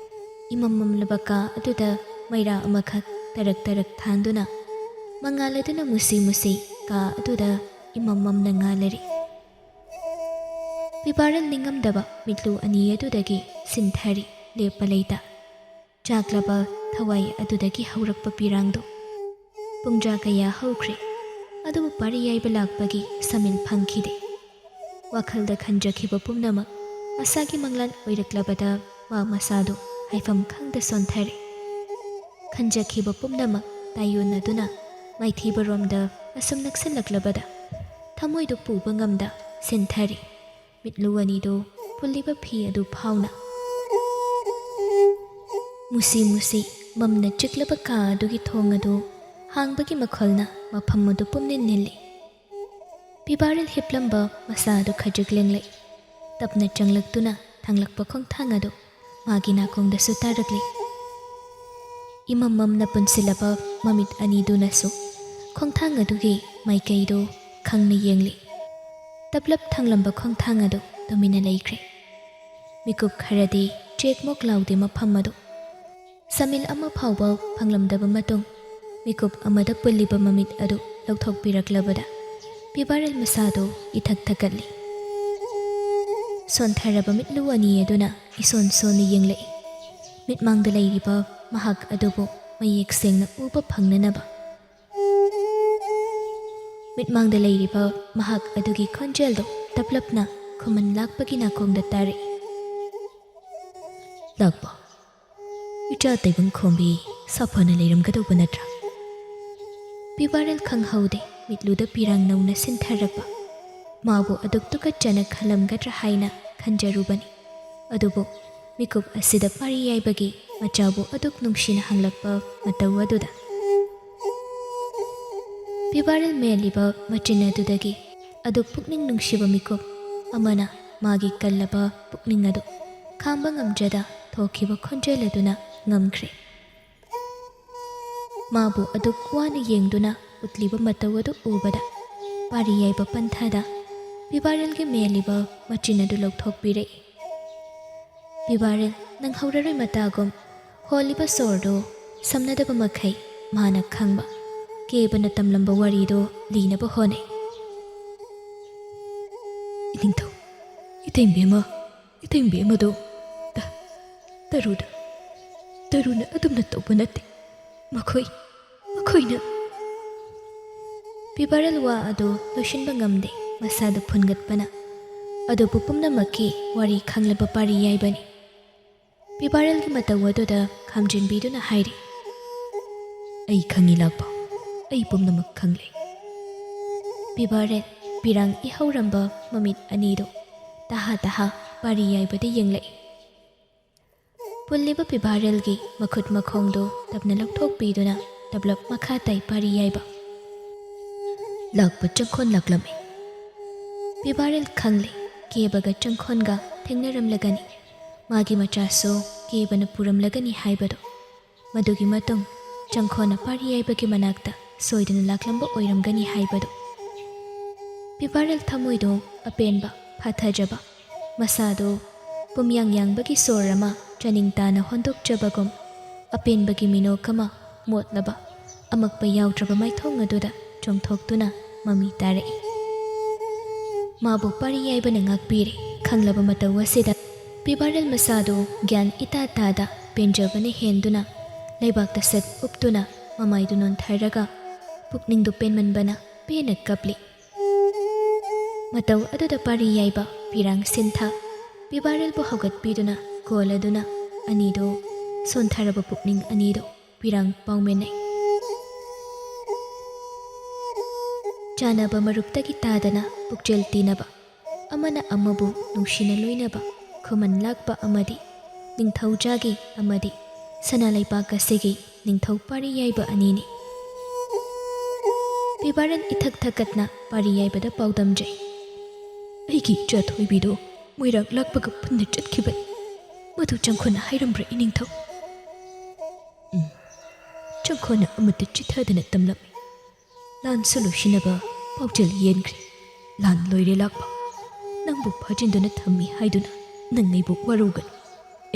ꯏꯃꯝ ꯃꯝꯂꯕ ꯀꯥ ꯑꯗꯨꯗ ꯃꯩꯔꯥ ꯑꯃꯈꯛ ꯇꯔꯛ ꯇꯔꯛ ꯊꯥꯟꯗꯨꯅ ꯃꯉꯥꯜ ꯑꯗꯨꯅ ꯃꯨꯁꯤ ꯃꯨꯁꯤ ꯀꯥ ꯑꯗꯨꯗ ꯏꯃꯝ ꯃꯝꯅ ꯉꯥꯜꯂꯔꯤ꯫ ꯄꯤꯕꯥꯔꯦꯜ ꯅꯤꯡꯉꯝꯗꯕ ꯃꯤꯠꯂꯨ ꯑꯅꯤ ꯑꯗꯨꯗꯒꯤ ꯁꯤꯟꯊꯔꯤ ꯂꯦꯞꯄ ꯂꯩꯇ꯫ ꯆꯥꯛꯂꯕ ꯊꯋꯥꯏ ꯑꯗꯨꯗꯒꯤ ꯍꯧꯔꯛꯄ ꯄꯤꯔꯥꯡꯗꯣ꯫ ꯄꯨꯡꯖꯥ ꯀꯌꯥ ꯍꯧꯈ꯭ꯔꯦ, ꯑꯗꯨꯕꯨ ꯄꯥꯔꯤ ꯌꯥꯏꯕ ꯂꯥꯛꯄꯒꯤ ꯁꯃꯤꯜ ꯐꯪꯈꯤꯗꯦ꯫ ꯋꯥꯈꯜꯗ ꯈꯟꯖꯈꯤꯕ ꯄꯨꯝꯅꯃꯛ ꯃꯁꯥꯒꯤ ꯃꯪꯂꯥꯟ ꯑꯣꯏꯔꯛꯂꯕꯗ ꯃꯥ ꯃꯁꯥꯗꯨ ꯍꯥꯏꯐꯝ ꯈꯪꯗ ꯁꯣꯟꯊꯔꯦ꯫ ꯈꯟꯖꯈꯤꯕ ꯄꯨꯝꯅꯃꯛ ꯇꯥꯏꯌꯣꯟꯅꯗꯨꯅ ꯃꯥꯏꯊꯤꯕꯔꯣꯝꯗ ꯑꯁꯨꯝ ꯅꯛꯁꯤꯜꯂꯛꯂꯕꯗ ꯊꯃꯣꯏꯗꯨ ꯄꯨꯕ ꯉꯝꯗ ꯁꯤꯟꯊꯔꯤ꯫ ꯃꯤꯠꯂꯨ ꯑꯅꯤꯗꯨ ꯄꯨꯜꯂꯤꯕ ꯐꯤ ꯑꯗꯨ ꯐꯥꯎꯅ꯫ ꯃꯨꯁꯤ ꯃꯨꯁꯤ ꯃꯝꯅ ꯆꯤꯛꯂꯕ ꯀꯥ ꯑꯗꯨꯒꯤ ꯊꯣꯡ ꯑꯗꯨ ꯍꯥꯡꯕꯒꯤ ꯃꯈꯣꯜꯅ ꯃꯐꯝ ꯑꯗꯨ ꯄꯨꯝꯅꯤꯟ ꯅꯤꯜꯂꯤ꯫ ꯄꯤꯕꯥꯔꯦꯜ ꯍꯤꯞꯂꯝꯕ ꯃꯁꯥ ꯑꯗꯨ ꯈꯖꯤꯛ ꯂꯦꯡꯂꯛꯏ꯫ ꯇꯞꯅ ꯆꯪꯂꯛꯇꯨꯅ ꯊꯥꯡꯂꯛꯄ ꯈꯣꯡꯊꯥꯡ ꯑꯗꯨ ꯃꯥꯒꯤ ꯅꯥꯀꯣꯡꯗꯁꯨ ꯇꯥꯔꯛꯂꯤ꯫ ꯏꯃꯝ ꯃꯝꯅ ꯄꯨꯟꯁꯤꯜꯂꯕ ꯃꯃꯤꯠ ꯑꯅꯤꯗꯨꯅꯁꯨ ꯈꯣꯡꯊꯥꯡ ꯑꯗꯨꯒꯤ ꯃꯥꯏꯀꯩꯗꯨ ꯈꯪꯅ ꯌꯦꯡꯂꯤ꯫ ꯇꯞꯂꯞ ꯊꯥꯡꯂꯝꯕ ꯈꯣꯡꯊꯥꯡ ꯑꯗꯨ ꯇꯨꯃꯤꯟꯅ ꯂꯩꯈ꯭ꯔꯦ꯫ ꯃꯤꯀꯨꯞ ꯈꯔꯗꯤ ꯆꯦꯛꯃꯣꯛ ꯂꯥꯎꯗꯦ ꯃꯐꯝ ꯑꯗꯨ꯫ ꯁꯃꯤꯜ ꯑꯃ ꯐꯥꯎꯕ ꯐꯪꯂꯝꯗꯕ ꯃꯇꯨꯡ ꯃꯤꯀꯨꯞ ꯑꯃꯗ ꯄꯨꯜꯂꯤꯕ ꯃꯃꯤꯠ ꯑꯗꯨ ꯂꯧꯊꯣꯛꯄꯤꯔꯛꯂꯕꯗ ꯄꯤꯕꯥꯔꯦꯜ ꯃꯁꯥꯗꯨ ꯏꯊꯛ ꯊꯛꯀꯠꯂꯤ꯫ ꯁꯣꯟꯊꯔꯕ ꯃꯤꯠꯂꯨ ꯑꯅꯤ ꯑꯗꯨꯅ ꯏꯁꯣꯟ ꯁꯣꯟꯅ ꯌꯦꯡꯂꯛꯏ꯫ ꯃꯤꯠꯃꯥꯡꯗ ꯂꯩꯔꯤꯕ ꯃꯍꯥꯛ ꯑꯗꯨꯕꯨ ꯃꯌꯦꯛ ꯁꯦꯡꯅ ꯎꯕ ꯐꯪꯅꯅꯕ꯫ ꯃꯤꯠꯃꯥꯡꯗ ꯂꯩꯔꯤꯕ ꯃꯍꯥꯛ ꯑꯗꯨꯒꯤ ꯈꯣꯟꯖꯦꯜꯗꯨ ꯇꯞꯂꯞꯅ ꯈꯨꯃꯟ ꯂꯥꯛꯄꯒꯤ ꯅꯥꯀꯣꯡꯗ ꯇꯥꯔꯛꯏ꯫ "ꯂꯥꯛꯄ, ꯏꯆꯥ ꯇꯥꯏꯕꯪ ꯈꯣꯝꯕꯤ ꯁꯥꯐꯅ ꯂꯩꯔꯝꯒꯗꯧꯕ ꯅꯠꯇ꯭ꯔꯥ?" ꯄꯤꯕꯥꯔꯦꯜ ꯈꯪꯍꯧꯗꯦ ꯃꯤꯠꯂꯨꯗ ꯄꯤꯔꯥꯡ ꯅꯧꯅ ꯁꯤꯟꯊꯔꯛꯄ꯫ ꯃꯥꯕꯨ ꯑꯗꯨꯛ ꯇꯨꯀꯠꯆꯅ ꯈꯜꯂꯝꯒꯗ꯭ꯔꯥ ꯍꯥꯏꯅ ꯈꯟꯖꯔꯨꯕꯅꯤ꯫ ꯑꯗꯨꯕꯨ ꯃꯤꯀꯨꯞ ꯑꯁꯤꯗ ꯄꯥꯔꯤ ꯌꯥꯏꯕꯒꯤ ꯃꯆꯥꯕꯨ ꯑꯗꯨꯛ ꯅꯨꯡꯁꯤꯅ ꯍꯪꯂꯛꯄ ꯃꯇꯧ ꯑꯗꯨꯗ ꯄꯤꯕꯥꯔꯦꯜ ꯃꯦꯜꯂꯤꯕ ꯃꯆꯤꯟ ꯑꯗꯨꯗꯒꯤ ꯑꯗꯨꯛ ꯄꯨꯛꯅꯤꯡ ꯅꯨꯡꯁꯤꯕ ꯃꯤꯀꯨꯞ ꯑꯃꯅ ꯃꯥꯒꯤ ꯀꯜꯂꯕ ꯄꯨꯛꯅꯤꯡ ꯑꯗꯨ ꯈꯥꯡꯕ ꯉꯝꯖꯗ ꯊꯣꯛꯈꯤꯕ ꯈꯣꯟꯖꯦꯜ ꯑꯗꯨꯅ ꯉꯝꯈ꯭ꯔꯦ꯫ ꯃꯥꯕꯨ ꯑꯗꯨꯛ ꯋꯥꯅ ꯌꯦꯡꯗꯨꯅ ꯎꯠꯂꯤꯕ ꯃꯇꯧ ꯑꯗꯨ ꯎꯕꯗ ꯄꯥꯔꯤ ꯌꯥꯏꯕ ꯄꯟꯊꯥꯗ ꯄꯤꯕꯥꯔꯦꯜꯒꯤ ꯃꯦꯜꯂꯤꯕ ꯃꯆꯤꯟ ꯑꯗꯨ ꯂꯧꯊꯣꯛꯄꯤꯔꯛꯏ꯫ ꯄꯤꯕꯥꯔꯦꯜ ꯅꯪꯍꯧꯔꯔꯣꯏ ꯃꯇꯥꯒꯨꯝ ꯍꯣꯜꯂꯤꯕ ꯁꯣꯔꯗꯨ ꯁꯝꯅꯗꯕ ꯃꯈꯩ ꯃꯥꯅ ꯈꯪꯕ ꯀꯦꯕꯅ ꯇꯝꯂꯝꯕ ꯋꯥꯔꯤꯗꯨ ꯂꯤꯅꯕ ꯍꯣꯠꯅꯩ꯫ "ꯏꯅꯤꯡꯊꯧ, ꯏꯇꯩꯃ, ꯏꯇꯩꯃꯗꯣ ꯇ-, ꯇꯔꯨꯗ, ꯇꯔꯨꯅ ꯑꯗꯨꯝꯅ ꯇꯧꯕ ꯅꯠꯇꯦ꯫ ꯃꯈꯣꯏ, ꯃꯈꯣꯏꯅ" ꯄꯤꯕꯥꯔꯦꯜ ꯋꯥ ꯑꯗꯨ ꯂꯣꯏꯁꯤꯟꯕ ꯉꯝꯗꯦ꯫ ꯃꯁꯥꯗ ꯐꯨꯟꯒꯠꯄꯅ ꯑꯗꯨꯕꯨ ꯄꯨꯝꯅꯃꯛꯀꯤ ꯋꯥꯔꯤ ꯈꯪꯂꯕ ꯄꯥꯔꯤ ꯌꯥꯏꯕꯅꯤ꯫ ꯄꯤꯕꯥꯔꯦꯜꯒꯤ ꯃꯇꯧ ꯑꯗꯨꯗ ꯈꯥꯝꯖꯤꯟꯕꯤꯗꯨꯅ ꯍꯥꯏꯔꯤ, "ꯑꯩ ꯈꯪꯏ ꯂꯥꯛꯄ, ꯑꯩ ꯄꯨꯝꯅꯃꯛ ꯈꯪꯂꯦ"꯫ ꯄꯤꯕꯥꯔꯦꯜ ꯄꯤꯔꯥꯡ ꯏꯍꯧꯔꯝꯕ ꯃꯃꯤꯠ ꯑꯅꯤꯗꯨ ꯇꯍꯥ ꯇꯍꯥ ꯄꯥꯔꯤ ꯌꯥꯏꯕꯗ ꯌꯦꯡꯂꯛꯏ꯫ ꯄꯨꯜꯂꯤꯕ ꯄꯤꯕꯥꯔꯦꯜꯒꯤ ꯃꯈꯨꯠ ꯃꯈꯣꯡꯗꯨ ꯇꯞꯅ ꯂꯧꯊꯣꯛꯄꯤꯗꯨꯅ ꯇꯞꯂꯞ ꯃꯈꯥ ꯇꯥꯏ ꯄꯥꯔꯤ ꯌꯥꯏꯕ꯫ "ꯂꯥꯛꯄ ꯆꯪꯈꯣꯟ ꯂꯥꯛꯂꯝꯃꯤ"꯫ ꯄꯤꯕꯥꯔꯦꯜ ꯈꯪꯂꯦ, ꯀꯦꯕꯒ ꯆꯪꯈꯣꯟꯒ ꯊꯦꯡꯅꯔꯝꯂꯒꯅꯤ, ꯃꯥꯒꯤ ꯃꯆꯥꯁꯨ ꯀꯦꯕꯅ ꯄꯨꯔꯝꯂꯒꯅꯤ ꯍꯥꯏꯕꯗꯨ꯫ ꯃꯗꯨꯒꯤ ꯃꯇꯨꯡ ꯆꯪꯈꯣꯟꯅ ꯄꯥꯔꯤ ꯌꯥꯏꯕꯒꯤ ꯃꯅꯥꯛꯇ ꯁꯣꯏꯗꯅ ꯂꯥꯛꯂꯝꯕ ꯑꯣꯏꯔꯝꯒꯅꯤ ꯍꯥꯏꯕꯗꯨ꯫ ꯄꯤꯕꯥꯔꯦꯜ ꯊꯃꯣꯏꯗꯨ ꯑꯄꯦꯟꯕ, ꯐꯥꯊꯖꯕ, ꯃꯁꯥꯗꯨ ꯄꯨꯝꯌꯥꯡ ꯌꯥꯡꯕꯒꯤ ꯁꯣꯔ ꯑꯃ ꯆꯥꯅꯤꯡ ꯇꯥꯅ ꯍꯣꯟꯗꯣꯛꯆꯕꯒꯨꯝ, ꯑꯄꯦꯟꯕꯒꯤ ꯃꯤꯅꯣꯛ ꯑꯃ ꯃꯣꯠꯂꯕ, ꯑꯃꯛꯄ ꯌꯥꯎꯗ꯭ꯔꯕ ꯃꯥꯏꯊꯣꯡ ꯑꯗꯨꯗ ꯆꯣꯡꯊꯣꯛꯇꯨꯅ ꯃꯃꯤ ꯇꯥꯔꯛꯏ꯫ ꯃꯥꯕꯨ ꯄꯥꯔꯤ ꯌꯥꯏꯕꯅ ꯉꯥꯛꯄꯤꯔꯦ꯫ ꯈꯪꯂꯕ ꯃꯇꯧ ꯑꯁꯤꯗ ꯄꯤꯕꯥꯔꯦꯜ ꯃꯁꯥꯗꯨ ꯒ꯭ꯌꯥꯟ ꯏꯇꯥ ꯇꯥꯗ ꯄꯦꯟꯖꯕꯅ ꯍꯦꯟꯗꯨꯅ ꯂꯩꯕꯥꯛꯇ ꯁꯠ ꯎꯞꯇꯨꯅ ꯃꯃꯥꯏꯗꯨ ꯅꯣꯟꯊꯔꯒ ꯄꯨꯛꯅꯤꯡꯗꯨ ꯄꯦꯟꯃꯟꯕꯅ ꯄꯦꯟꯅ ꯀꯞꯂꯤ꯫ ꯃꯇꯧ ꯑꯗꯨꯗ ꯄꯥꯔꯤ ꯌꯥꯏꯕ ꯄꯤꯔꯥꯡ ꯁꯤꯟꯊꯥ ꯄꯤꯕꯥꯔꯦꯜꯕꯨ ꯍꯧꯒꯠꯄꯤꯗꯨꯅ ꯀꯣꯜꯂꯗꯨꯅ ꯑꯅꯤꯗꯨ ꯁꯣꯟꯊꯔꯕ ꯄꯨꯛꯅꯤꯡ ꯑꯅꯤꯗꯨ ꯄꯤꯔꯥꯡ ꯄꯥꯎꯃꯤꯟꯅꯩ꯫ ꯆꯥꯟꯅꯕ ꯃꯔꯨꯞꯇꯒꯤ ꯇꯥꯗꯅ ꯄꯨꯛꯆꯦꯜ ꯇꯤꯟꯅꯕ, ꯑꯃꯅ ꯑꯃꯕꯨ ꯅꯨꯡꯁꯤꯅ ꯂꯣꯏꯅꯕ ꯈꯨꯃꯟ ꯂꯥꯛꯄ ꯑꯃꯗꯤ ꯅꯤꯡꯊꯧꯖꯥꯒꯤ ꯑꯃꯗꯤ ꯁꯅꯥ ꯂꯩꯕꯥꯛ ꯑꯁꯤꯒꯤ ꯅꯤꯡꯊꯧ ꯄꯥꯔꯤ ꯌꯥꯏꯕ ꯑꯅꯤꯅꯤ꯫ ꯄꯤꯕꯥꯔꯦꯜ ꯏꯊꯛ ꯊꯛꯀꯠꯅ ꯄꯥꯔꯤ ꯌꯥꯏꯕꯗ ꯄꯥꯎꯗꯝꯖꯩ꯫ "ꯑꯩꯒꯤ ꯏꯆꯥ ꯊꯣꯏꯕꯤꯗꯣ ꯃꯣꯏꯔꯥꯡ ꯂꯥꯛꯄꯒ ꯄꯨꯟꯅ ꯆꯠꯈꯤꯕꯅꯤ꯫ ꯃꯗꯨ ꯆꯪꯈꯣꯟꯅ ꯍꯥꯏꯔꯝꯕ꯭ꯔꯥ, ꯏꯅꯤꯡꯊꯧ?" "ꯎꯝ, ꯆꯪꯈꯣꯟꯅ ꯑꯃꯠꯇ ꯆꯤꯊꯗꯅ ꯇꯝꯂꯝꯃꯤ꯫ ꯂꯥꯟꯁꯨ ꯂꯣꯏꯁꯤꯟꯅꯕ ꯄꯥꯎꯖꯦꯜ ꯌꯦꯟꯈ꯭ꯔꯦ꯫ ꯂꯥꯟ ꯂꯣꯏꯔꯦ ꯂꯥꯛꯄ꯫ ꯅꯪꯕꯨ ꯐꯥꯖꯤꯟꯗꯨꯅ ꯊꯝꯃꯤ ꯍꯥꯏꯗꯨꯅ ꯅꯪ ꯑꯩꯕꯨ ꯋꯥꯔꯧꯒꯅꯨ꯫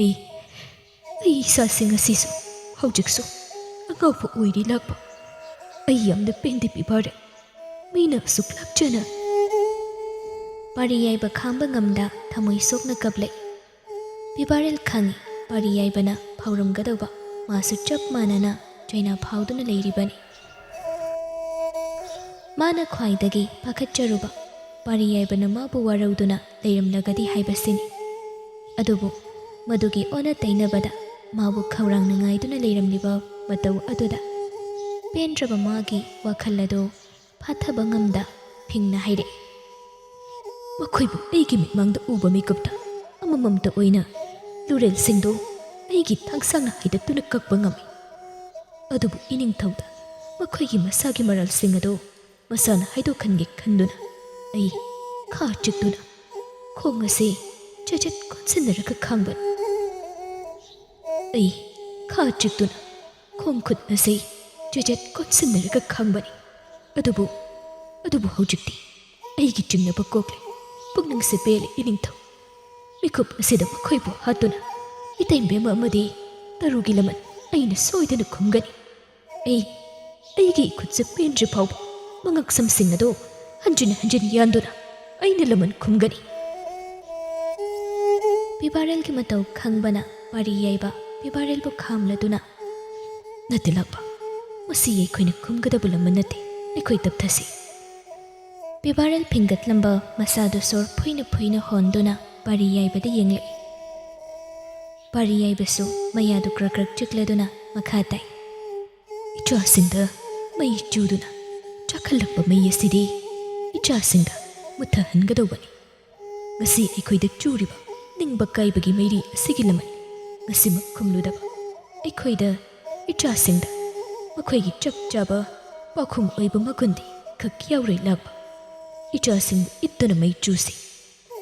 ꯑꯩ, ꯑꯩ ꯏꯁꯥꯁꯤ ꯉꯁꯤꯁꯨ, ꯍꯧꯖꯤꯛꯁꯨ ꯑꯉꯥꯎꯕ ꯑꯣꯏꯔꯤ ꯂꯥꯛꯄ꯫ ꯑꯩ ꯌꯥꯝꯅ ꯄꯦꯟꯗꯦ ꯄꯤꯕꯥꯔꯦꯜ꯫ ꯃꯤꯅ ꯑꯁꯨꯛ ꯂꯥꯛꯆꯅ" ꯄꯥꯔꯤ ꯌꯥꯏꯕ ꯈꯥꯡꯕ ꯉꯝꯗ ꯊꯃꯣꯏ ꯁꯣꯛꯅ ꯀꯞꯂꯛꯏ꯫ ꯄꯤꯕꯥꯔꯦꯜ ꯈꯪꯏ, ꯄꯥꯔꯤ ꯌꯥꯏꯕꯅ ꯐꯥꯎꯔꯝꯒꯗꯧꯕ ꯃꯥꯁꯨ ꯆꯞ ꯃꯥꯟꯅꯅ ꯆꯩꯅꯥ ꯐꯥꯎꯗꯨꯅ ꯂꯩꯔꯤꯕꯅꯤ꯫ ꯃꯥꯅ ꯈ꯭ꯋꯥꯏꯗꯒꯤ ꯄꯥꯈꯠꯆꯔꯨꯕ ꯄꯥꯔꯤ ꯌꯥꯏꯕꯅ ꯃꯥꯕꯨ ꯋꯥꯔꯧꯗꯨꯅ ꯂꯩꯔꯝꯂꯒꯗꯤ ꯍꯥꯏꯕꯁꯤꯅꯤ꯫ ꯑꯗꯨꯕꯨ ꯃꯗꯨꯒꯤ ꯑꯣꯟꯅ ꯇꯩꯅꯕꯗ ꯃꯥꯕꯨ ꯈꯧꯔꯥꯡꯅ ꯉꯥꯏꯗꯨꯅ ꯂꯩꯔꯝꯂꯤꯕ ꯃꯇꯧ ꯑꯗꯨꯗ ꯄꯦꯟꯗ꯭ꯔꯕ ꯃꯥꯒꯤ ꯋꯥꯈꯜ ꯑꯗꯨ ꯐꯥꯊꯕ ꯉꯝꯗ ꯐꯤꯡꯅ ꯍꯥꯏꯔꯛꯏ꯫ "ꯃꯈꯣꯏꯕꯨ ꯑꯩꯒꯤ ꯃꯤꯠꯃꯥꯡꯗ ꯎꯕ ꯃꯤꯀꯨꯞꯇ ꯑꯃꯃꯝꯇ ꯑꯣꯏꯅ ꯂꯨꯔꯦꯜꯁꯤꯡꯗꯨ ꯑꯩꯒꯤ ꯊꯥꯡꯁꯥꯡꯅ ꯍꯥꯏꯗꯠꯇꯨꯅ ꯀꯛꯄ ꯉꯝꯃꯤ꯫ ꯑꯗꯨꯕꯨ ꯏꯅꯤꯡꯊꯧꯗ ꯃꯈꯣꯏꯒꯤ ꯃꯁꯥꯒꯤ ꯃꯔꯥꯜꯁꯤꯡ ꯑꯗꯨ ꯃꯁꯥꯅ ꯍꯥꯏꯗꯣꯛꯍꯟꯒꯦ ꯈꯟꯗꯨꯅ ꯑꯩ ꯈꯥ ꯆꯤꯛꯇꯨꯅ ꯈꯣꯡ ꯑꯁꯤ ꯆꯩꯆꯠ ꯀꯣꯟꯁꯤꯟꯅꯔꯒ ꯈꯥꯡꯕꯅꯤ꯫ ꯑꯩ ꯈꯥ ꯆꯤꯛꯇꯨꯅ ꯈꯣꯡ ꯈꯨꯠ ꯑꯁꯤ ꯆꯩꯆꯠ ꯀꯣꯟꯁꯤꯟꯅꯔꯒ ꯈꯥꯡꯕꯅꯤ꯫ ꯑꯗꯨꯕꯨ, ꯑꯗꯨꯕꯨ ꯍꯧꯖꯤꯛꯇꯤ ꯑꯩꯒꯤ ꯆꯤꯡꯅꯕ ꯀꯣꯛꯂꯦ꯫ ꯄꯨꯛꯅꯤꯡꯁꯦ ꯄꯦꯜꯂꯦ, ꯏꯅꯤꯡꯊꯧ꯫ ꯃꯤꯀꯨꯞ ꯑꯁꯤꯗ ꯃꯈꯣꯏꯕꯨ ꯍꯥꯠꯇꯨꯅ ꯏꯇꯩꯃ ꯑꯃꯗꯤ ꯇꯔꯨꯒꯤ ꯂꯃꯟ ꯑꯩꯅ ꯁꯣꯏꯗꯅ ꯈꯨꯝꯒꯅꯤ꯫ ꯑꯩ, ꯑꯩꯒꯤ ꯏꯈꯨꯠꯁꯦ ꯄꯦꯟꯗ꯭ꯔꯤ ꯐꯥꯎꯕ ꯃꯉꯛꯁꯝꯁꯤꯡ ꯑꯗꯨ ꯍꯟꯖꯤꯟ ꯍꯟꯖꯤꯟ ꯌꯥꯟꯗꯨꯅ ꯑꯩꯅ ꯂꯃꯟ ꯈꯨꯝꯒꯅꯤ꯫" ꯄꯤꯕꯥꯔꯦꯜꯒꯤ ꯃꯇꯧ ꯈꯪꯕꯅ ꯄꯥꯔꯤ ꯌꯥꯏꯕ ꯄꯤꯕꯥꯔꯦꯜꯕꯨ ꯈꯥꯝꯂꯗꯨꯅ, "ꯅꯠꯇꯦ ꯂꯥꯛꯄ, ꯃꯁꯤ ꯑꯩꯈꯣꯏꯅ ꯈꯨꯝꯒꯗꯕ ꯂꯃꯟ ꯅꯠꯇꯦ, ꯑꯩꯈꯣꯏ ꯇꯞꯊꯁꯤ꯫" ꯄꯤꯕꯥꯔꯦꯜ ꯐꯤꯡꯒꯠꯂꯝꯕ ꯃꯁꯥꯗꯨ ꯁꯣꯔ ꯐꯨꯏꯅ ꯐꯨꯏꯅ ꯍꯣꯟꯗꯨꯅ ꯄꯥꯔꯤ ꯌꯥꯏꯕꯗ ꯌꯦꯡꯂꯛꯏ꯫ ꯄꯥꯔꯤ ꯌꯥꯏꯕꯁꯨ ꯃꯌꯥꯗꯨ ꯀ꯭ꯔꯛ ꯀ꯭ꯔꯛ ꯆꯤꯛꯂꯗꯨꯅ ꯃꯈꯥ ꯇꯥꯏ꯫ "ꯏꯆꯥꯁꯤꯡꯗ ꯃꯩ ꯆꯨꯗꯨꯅ ꯆꯥꯛꯈꯠꯂꯛꯄ ꯃꯩ ꯑꯁꯤꯗꯤ ꯏꯆꯥꯁꯤꯡꯗ ꯃꯨꯠꯊꯍꯟꯒꯗꯧꯕꯅꯤ꯫ ꯉꯁꯤ ꯑꯩꯈꯣꯏꯗ ꯆꯨꯔꯤꯕ ꯅꯤꯡꯕ ꯀꯥꯏꯕꯒꯤ ꯃꯩꯔꯤ ꯑꯁꯤꯒꯤ ꯂꯃꯟ ꯉꯁꯤꯃꯛ ꯈꯨꯝꯂꯨꯗꯕ ꯑꯩꯈꯣꯏꯗ, ꯏꯆꯥꯁꯤꯡꯗ ꯃꯈꯣꯏꯒꯤ ꯆꯞ ꯆꯥꯕ ꯄꯥꯎꯈꯨꯝ ꯑꯣꯏꯕ ꯃꯒꯨꯟꯗꯤ ꯈꯛ ꯌꯥꯎꯔꯣꯏ ꯂꯥꯛꯄ꯫ ꯏꯆꯥꯁꯤꯡꯕꯨ ꯏꯠꯇꯨꯅ ꯃꯩ ꯆꯨꯁꯤ꯫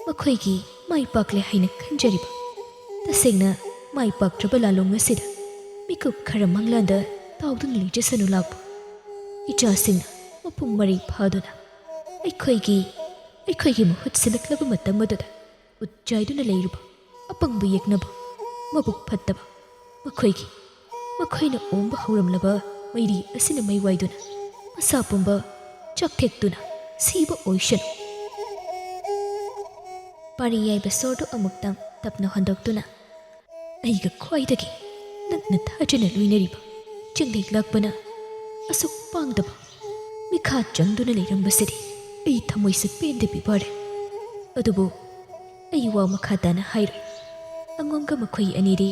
ꯃꯈꯣꯏꯒꯤ ꯃꯥꯏ ꯄꯥꯛꯂꯦ ꯍꯥꯏꯅ ꯈꯟꯖꯔꯤꯕ, ꯇꯁꯦꯡꯅ ꯃꯥꯏ ꯄꯥꯛꯇ꯭ꯔꯕ ꯂꯥꯂꯣꯡ ꯑꯁꯤꯗ ꯃꯤꯀꯨꯞ ꯈꯔ ꯃꯪꯂꯥꯟꯗ ꯇꯥꯎꯗꯨꯅ ꯂꯩꯖꯁꯅꯨ ꯂꯥꯛꯄ꯫ ꯏꯆꯥꯁꯤꯡꯅ ꯃꯄꯨꯡ ꯃꯔꯩ ꯐꯥꯗꯨꯅ ꯑꯩꯈꯣꯏꯒꯤ, ꯑꯩꯈꯣꯏꯒꯤ ꯃꯍꯨꯠ ꯁꯤꯜꯂꯛꯂꯕ ꯃꯇꯝ ꯑꯗꯨꯗ ꯎꯠ ꯆꯥꯏꯗꯨꯅ ꯂꯩꯔꯨꯕ ꯑꯄꯪꯕ ꯌꯦꯛꯅꯕ, ꯃꯕꯨꯛ ꯐꯠꯇꯕ ꯃꯈꯣꯏꯒꯤ, ꯃꯈꯣꯏꯅ ꯑꯣꯝꯕ ꯍꯧꯔꯝꯂꯕ ꯃꯩꯔꯤ ꯑꯁꯤꯅ ꯃꯩ ꯋꯥꯏꯗꯨꯅ ꯃꯁꯥ ꯄꯨꯝꯕ ꯆꯥꯛꯊꯦꯛꯇꯨꯅ ꯁꯤꯕ ꯑꯣꯏꯁꯅꯨ꯫ ꯄꯥꯔꯤ ꯌꯥꯏꯕ ꯁꯣꯔꯗꯨ ꯑꯃꯨꯛꯇꯪ ꯇꯞꯅ ꯍꯟꯗꯣꯛꯇꯨꯅ, ꯑꯩꯒ ꯈ꯭ꯋꯥꯏꯗꯒꯤ ꯅꯛꯅ ꯊꯥꯖꯅ ꯂꯣꯏꯅꯔꯤꯕ ꯆꯤꯡꯂꯩ ꯂꯥꯛꯄꯅ ꯑꯁꯨꯛ ꯄꯥꯡꯗꯕ ꯃꯤꯈꯥ ꯆꯪꯗꯨꯅ ꯂꯩꯔꯝꯕꯁꯤꯗꯤ ꯑꯩ ꯊꯃꯣꯏꯁꯦ ꯄꯦꯟꯗꯦ ꯄꯤꯕꯥꯔꯦ꯫ ꯑꯗꯨꯕꯨ ꯑꯩ ꯋꯥ ꯃꯈꯥ ꯇꯥꯅ ꯍꯥꯏꯔꯣꯏ꯫ ꯑꯉꯣꯝꯒ ꯃꯈꯣꯏ ꯑꯅꯤꯗꯤ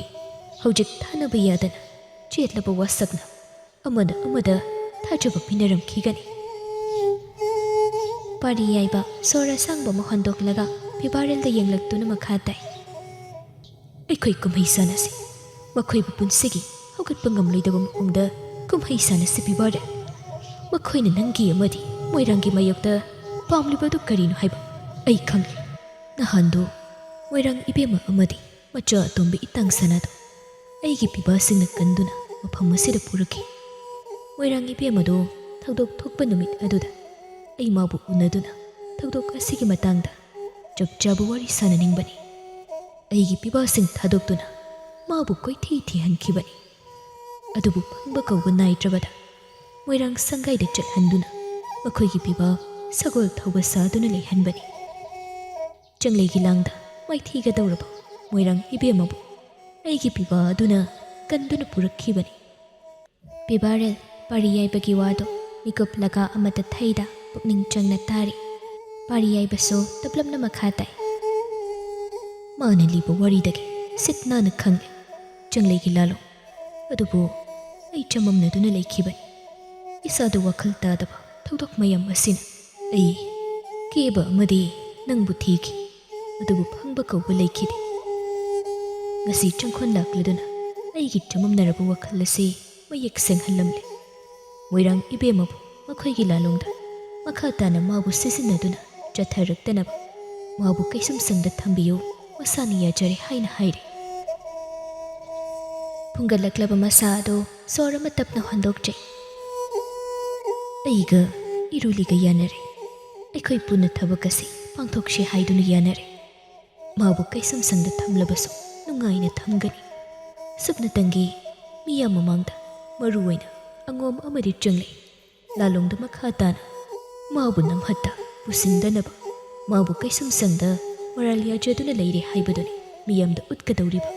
ꯍꯧꯖꯤꯛ ꯊꯥꯅꯕ ꯌꯥꯗꯅ ꯆꯦꯠꯂꯕ ꯋꯥꯁꯛꯅ ꯑꯃꯅ ꯑꯃꯗ ꯊꯥꯖꯕ ꯄꯤꯅꯔꯝꯈꯤꯒꯅꯤ꯫ ꯄꯥꯔꯤ ꯌꯥꯏꯕ ꯁꯣꯔ ꯑꯁꯥꯡꯕ ꯑꯃ ꯍꯣꯟꯗꯣꯛꯂꯒ ꯐꯤꯕꯥꯔꯦꯜꯗ ꯌꯦꯡꯂꯛꯇꯨꯅ ꯃꯈꯥ ꯇꯥꯏ꯫ ꯑꯩꯈꯣꯏ ꯀꯨꯝꯍꯩ ꯁꯥꯟꯅꯁꯤ꯫ ꯃꯈꯣꯏꯕꯨ ꯄꯨꯟꯁꯤꯒꯤ ꯍꯧꯒꯠꯄ ꯉꯝꯂꯣꯏꯗꯕ ꯃꯑꯣꯡꯗ ꯀꯨꯝꯍꯩ ꯁꯥꯟꯅꯁꯤ ꯄꯤꯕꯥꯔꯦꯜ꯫ ꯃꯈꯣꯏꯅ ꯅꯪꯒꯤ ꯑꯃꯗꯤ ꯃꯣꯏꯔꯥꯡꯒꯤ ꯃꯥꯌꯣꯛꯇ ꯄꯥꯝꯂꯤꯕ ꯑꯗꯨ ꯀꯔꯤꯅꯣ ꯍꯥꯏꯕ ꯑꯩ ꯈꯪꯂꯦ꯫ ꯅꯍꯥꯟꯗꯣ ꯃꯣꯏꯔꯥꯡ ꯏꯕꯦꯝꯃ ꯑꯃꯗꯤ ꯃꯆꯥ ꯑꯇꯣꯝꯕꯤ ꯏꯇꯥꯡ ꯁꯅꯥꯗꯣ ꯑꯩꯒꯤ ꯄꯤꯕꯥꯁꯤꯡꯅ ꯀꯟꯗꯨꯅ ꯃꯐꯝ ꯑꯁꯤꯗ ꯄꯨꯔꯛꯈꯤ꯫ ꯃꯣꯏꯔꯥꯡ ꯏꯕꯦꯝꯃꯗꯣ ꯊꯧꯗꯣꯛ ꯊꯣꯛꯄ ꯅꯨꯃꯤꯠ ꯑꯗꯨꯗ ꯑꯩ ꯃꯥꯕꯨ ꯎꯅꯗꯨꯅ ꯊꯧꯗꯣꯛ ꯑꯁꯤꯒꯤ ꯃꯇꯥꯡꯗ ꯆꯞ ꯆꯥꯕ ꯋꯥꯔꯤ ꯁꯥꯅꯅꯤꯡꯕꯅꯤ꯫ ꯑꯩꯒꯤ ꯄꯤꯕꯥꯁꯤꯡ ꯊꯥꯗꯣꯛꯇꯨꯅ ꯃꯥꯕꯨ ꯀꯣꯏꯊꯤ ꯊꯤꯍꯟꯈꯤꯕꯅꯤ꯫ ꯑꯗꯨꯕꯨ ꯐꯪꯕ ꯀꯧꯕ ꯅꯥꯏꯗ꯭ꯔꯕꯗ ꯃꯣꯏꯔꯥꯡ ꯁꯪꯒꯥꯏꯗ ꯆꯠꯍꯟꯗꯨꯅ ꯃꯈꯣꯏꯒꯤ ꯄꯤꯕꯥ ꯁꯒꯣꯜ ꯊꯧꯕ ꯁꯥꯗꯨꯅ ꯂꯩꯍꯟꯕꯅꯤ꯫ ꯆꯪꯂꯩꯒꯤ ꯂꯥꯡꯗ ꯃꯥꯏꯊꯤꯒꯗꯧꯔꯕ ꯃꯣꯏꯔꯥꯡ ꯏꯕꯦꯝꯃꯕꯨ ꯑꯩꯒꯤ ꯄꯤꯕꯥ ꯑꯗꯨꯅ ꯀꯟꯗꯨꯅ ꯄꯨꯔꯛꯈꯤꯕꯅꯤ꯫ ꯄꯤꯕꯥꯔꯦꯜ ꯄꯥꯔꯤ ꯌꯥꯏꯕꯒꯤ ꯋꯥꯗꯨ ꯃꯤꯀꯨꯞ ꯂꯒꯥ ꯑꯃꯠꯇ ꯊꯩꯗ ꯄꯨꯛꯅꯤꯡ ꯆꯪꯅ ꯇꯥꯔꯤ꯫ ꯄꯥꯔꯤ ꯌꯥꯏꯕꯁꯨ ꯇꯞꯂꯞꯅ ꯃꯈꯥ ꯇꯥꯏ꯫ ꯃꯥꯅ ꯂꯤꯕ ꯋꯥꯔꯤꯗꯒꯤ ꯁꯤꯠ ꯅꯥꯟꯅ ꯈꯪꯂꯦ ꯆꯪꯂꯩꯒꯤ ꯂꯥꯂꯣꯡ꯫ ꯑꯗꯨꯕꯨ ꯑꯩ ꯆꯃꯝꯅꯗꯨꯅ ꯂꯩꯈꯤꯕꯅꯤ꯫ ꯏꯁꯥꯗ ꯋꯥꯈꯜ ꯇꯥꯗꯕ ꯊꯧꯗꯣꯛ ꯃꯌꯥꯝ ꯑꯁꯤꯅ ꯑꯩ ꯀꯦꯕ ꯑꯃꯗꯤ ꯅꯪꯕꯨ ꯊꯤꯈꯤ, ꯑꯗꯨꯕꯨ ꯐꯪꯕ ꯀꯧꯕ ꯂꯩꯈꯤꯗꯦ꯫ ꯉꯁꯤ ꯆꯪꯈꯣꯟ ꯂꯥꯛꯂꯗꯨꯅ ꯑꯩꯒꯤ ꯆꯃꯝꯅꯔꯕ ꯋꯥꯈꯜ ꯑꯁꯤ ꯃꯌꯦꯛ ꯁꯦꯡꯍꯜꯂꯝꯂꯦ꯫ ꯃꯣꯏꯔꯥꯡ ꯏꯕꯦꯝꯃꯕꯨ ꯃꯈꯣꯏꯒꯤ ꯂꯥꯂꯣꯡꯗ ꯃꯈꯥ ꯇꯥꯅ ꯃꯥꯕꯨ ꯁꯤꯖꯤꯟꯅꯗꯨꯅ ꯆꯠꯊꯔꯛꯇꯅꯕ ꯃꯥꯕꯨ ꯀꯩꯁꯨꯝꯁꯪꯗ ꯊꯝꯕꯤꯌꯨ, ꯃꯁꯥꯅ ꯌꯥꯖꯔꯦ ꯍꯥꯏꯅ ꯍꯥꯏꯔꯦ꯫ ꯐꯨꯡꯒꯠꯂꯛꯂꯕ ꯃꯁꯥ ꯑꯗꯨ ꯁꯣꯔ ꯑꯃ ꯇꯞꯅ ꯍꯣꯟꯗꯣꯛꯆꯩ꯫ ꯑꯩꯒ ꯏꯔꯨꯂꯤꯒ ꯌꯥꯅꯔꯦ꯫ ꯑꯩꯈꯣꯏ ꯄꯨꯟꯅ ꯊꯕꯛ ꯑꯁꯤ ꯄꯥꯡꯊꯣꯛꯁꯤ ꯍꯥꯏꯗꯨꯅ ꯌꯥꯅꯔꯦ꯫ ꯃꯥꯕꯨ ꯀꯩꯁꯨꯝꯁꯪꯗ ꯊꯝꯂꯕꯁꯨ ꯅꯨꯡꯉꯥꯏꯅ ꯊꯝꯒꯅꯤ꯫ ꯁꯨꯞꯅꯇꯪꯒꯤ ꯃꯤꯌꯥꯝ ꯃꯃꯥꯡꯗ ꯃꯔꯨ ꯑꯣꯏꯅ ꯑꯉꯣꯝ ꯑꯃꯗꯤ ꯆꯪꯂꯦ꯫ ꯂꯥꯂꯣꯡꯗ ꯃꯈꯥ ꯇꯥꯅ ꯃꯥꯕꯨ ꯅꯝꯍꯠꯇ ꯄꯨꯁꯤꯟꯗꯅꯕ ꯃꯥꯕꯨ ꯀꯩꯁꯨꯝꯁꯪꯗ ꯃꯔꯥꯜ ꯌꯥꯖꯗꯨꯅ ꯂꯩꯔꯦ ꯍꯥꯏꯕꯗꯨꯅꯤ ꯃꯤꯌꯥꯝꯗ ꯎꯠꯀꯗꯧꯔꯤꯕ꯫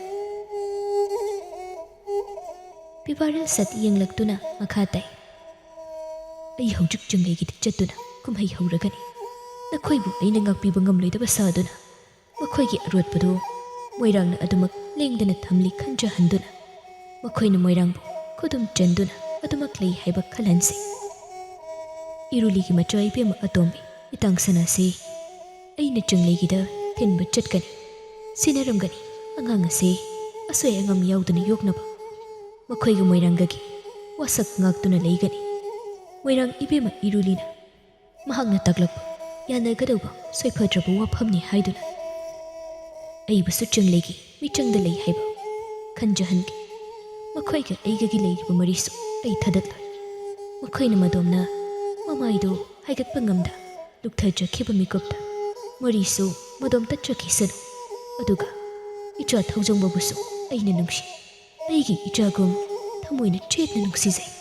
ꯄꯤꯕꯥꯔꯦꯜ ꯁꯠ ꯌꯦꯡꯂꯛꯇꯨꯅ ꯃꯈꯥ ꯇꯥꯏ꯫ ꯑꯩ ꯍꯧꯖꯤꯛ ꯆꯪꯂꯩꯒꯤꯗ ꯆꯠꯇꯨꯅ ꯀꯨꯝꯍꯩ ꯍꯧꯔꯒꯅꯤ꯫ ꯅꯈꯣꯏꯕꯨ ꯑꯩꯅ ꯉꯥꯛꯄꯤꯕ ꯉꯝꯂꯣꯏꯗꯕ ꯁꯥꯗꯨꯅ ꯃꯈꯣꯏꯒꯤ ꯑꯔꯣꯠꯄꯗꯨ ꯃꯣꯏꯔꯥꯡꯅ ꯑꯗꯨꯃꯛ ꯂꯦꯡꯗꯅ ꯊꯝꯂꯤ ꯈꯟꯖꯍꯟꯗꯨꯅ ꯃꯈꯣꯏꯅ ꯃꯣꯏꯔꯥꯡꯕꯨ ꯈꯨꯗꯨꯝ ꯆꯟꯗꯨꯅ ꯑꯗꯨꯃꯛ ꯂꯩ ꯍꯥꯏꯕ ꯈꯜꯍꯟꯁꯤ꯫ ꯏꯔꯨꯂꯤꯒꯤ ꯃꯆꯥ ꯏꯕꯦꯝꯃ ꯑꯇꯣꯝꯕꯤ ꯏꯇꯥꯡ ꯁꯅꯥꯁꯤ ꯑꯩꯅ ꯆꯪꯂꯩꯒꯤꯗ ꯊꯤꯟꯕ ꯆꯠꯀꯅꯤ꯫ ꯁꯤꯟꯅꯔꯝꯒꯅꯤ ꯑꯉꯥꯡ ꯑꯁꯤ ꯑꯁꯣꯏ ꯑꯉꯥꯝ ꯌꯥꯎꯗꯅ ꯌꯣꯛꯅꯕ꯫ ꯃꯈꯣꯏꯒ ꯃꯣꯏꯔꯥꯡꯒꯒꯤ ꯋꯥꯁꯛ ꯉꯥꯛꯇꯨꯅ ꯂꯩꯒꯅꯤ꯫ ꯃꯣꯏꯔꯥꯡ ꯏꯕꯦꯝꯃ ꯏꯔꯨꯂꯤꯅ ꯃꯍꯥꯛꯅ ꯇꯥꯛꯂꯛꯄ ꯌꯥꯅꯒꯗꯧꯕ ꯁꯣꯏꯐꯗ꯭ꯔꯕ ꯋꯥꯐꯝꯅꯤ ꯍꯥꯏꯗꯨꯅ ꯑꯩꯕꯨꯁꯨ ꯆꯪꯂꯩꯒꯤ ꯃꯤꯆꯪꯗ ꯂꯩ ꯍꯥꯏꯕ ꯈꯟꯖꯍꯟꯒꯦ꯫ ꯃꯈꯣꯏꯒ ꯑꯩꯒꯒꯤ ꯂꯩꯔꯤꯕ ꯃꯔꯤꯁꯨ ꯑꯩ ꯊꯗꯠꯂꯣꯏ꯫ ꯃꯈꯣꯏꯅ ꯃꯗꯣꯝꯅ ꯃꯃꯥꯏꯗꯨ ꯍꯥꯏꯒꯠꯄ ꯉꯝꯗ ꯂꯨꯛꯊꯖꯈꯤꯕ ꯃꯤꯀꯨꯞꯇ ꯃꯔꯤꯁꯨ ꯃꯗꯣꯝ ꯇꯠꯆꯈꯤꯁꯅꯨ꯫ ꯑꯗꯨꯒ ꯏꯆꯥ ꯊꯧꯖꯣꯡꯕꯕꯨꯁꯨ ꯑꯩꯅ ꯅꯨꯡꯁꯤ꯫ ꯑꯩꯒꯤ ꯏꯆꯥꯒꯨꯝ ꯊꯃꯣꯏꯅ ꯆꯦꯠꯅ ꯅꯨꯡꯁꯤꯖꯩ꯫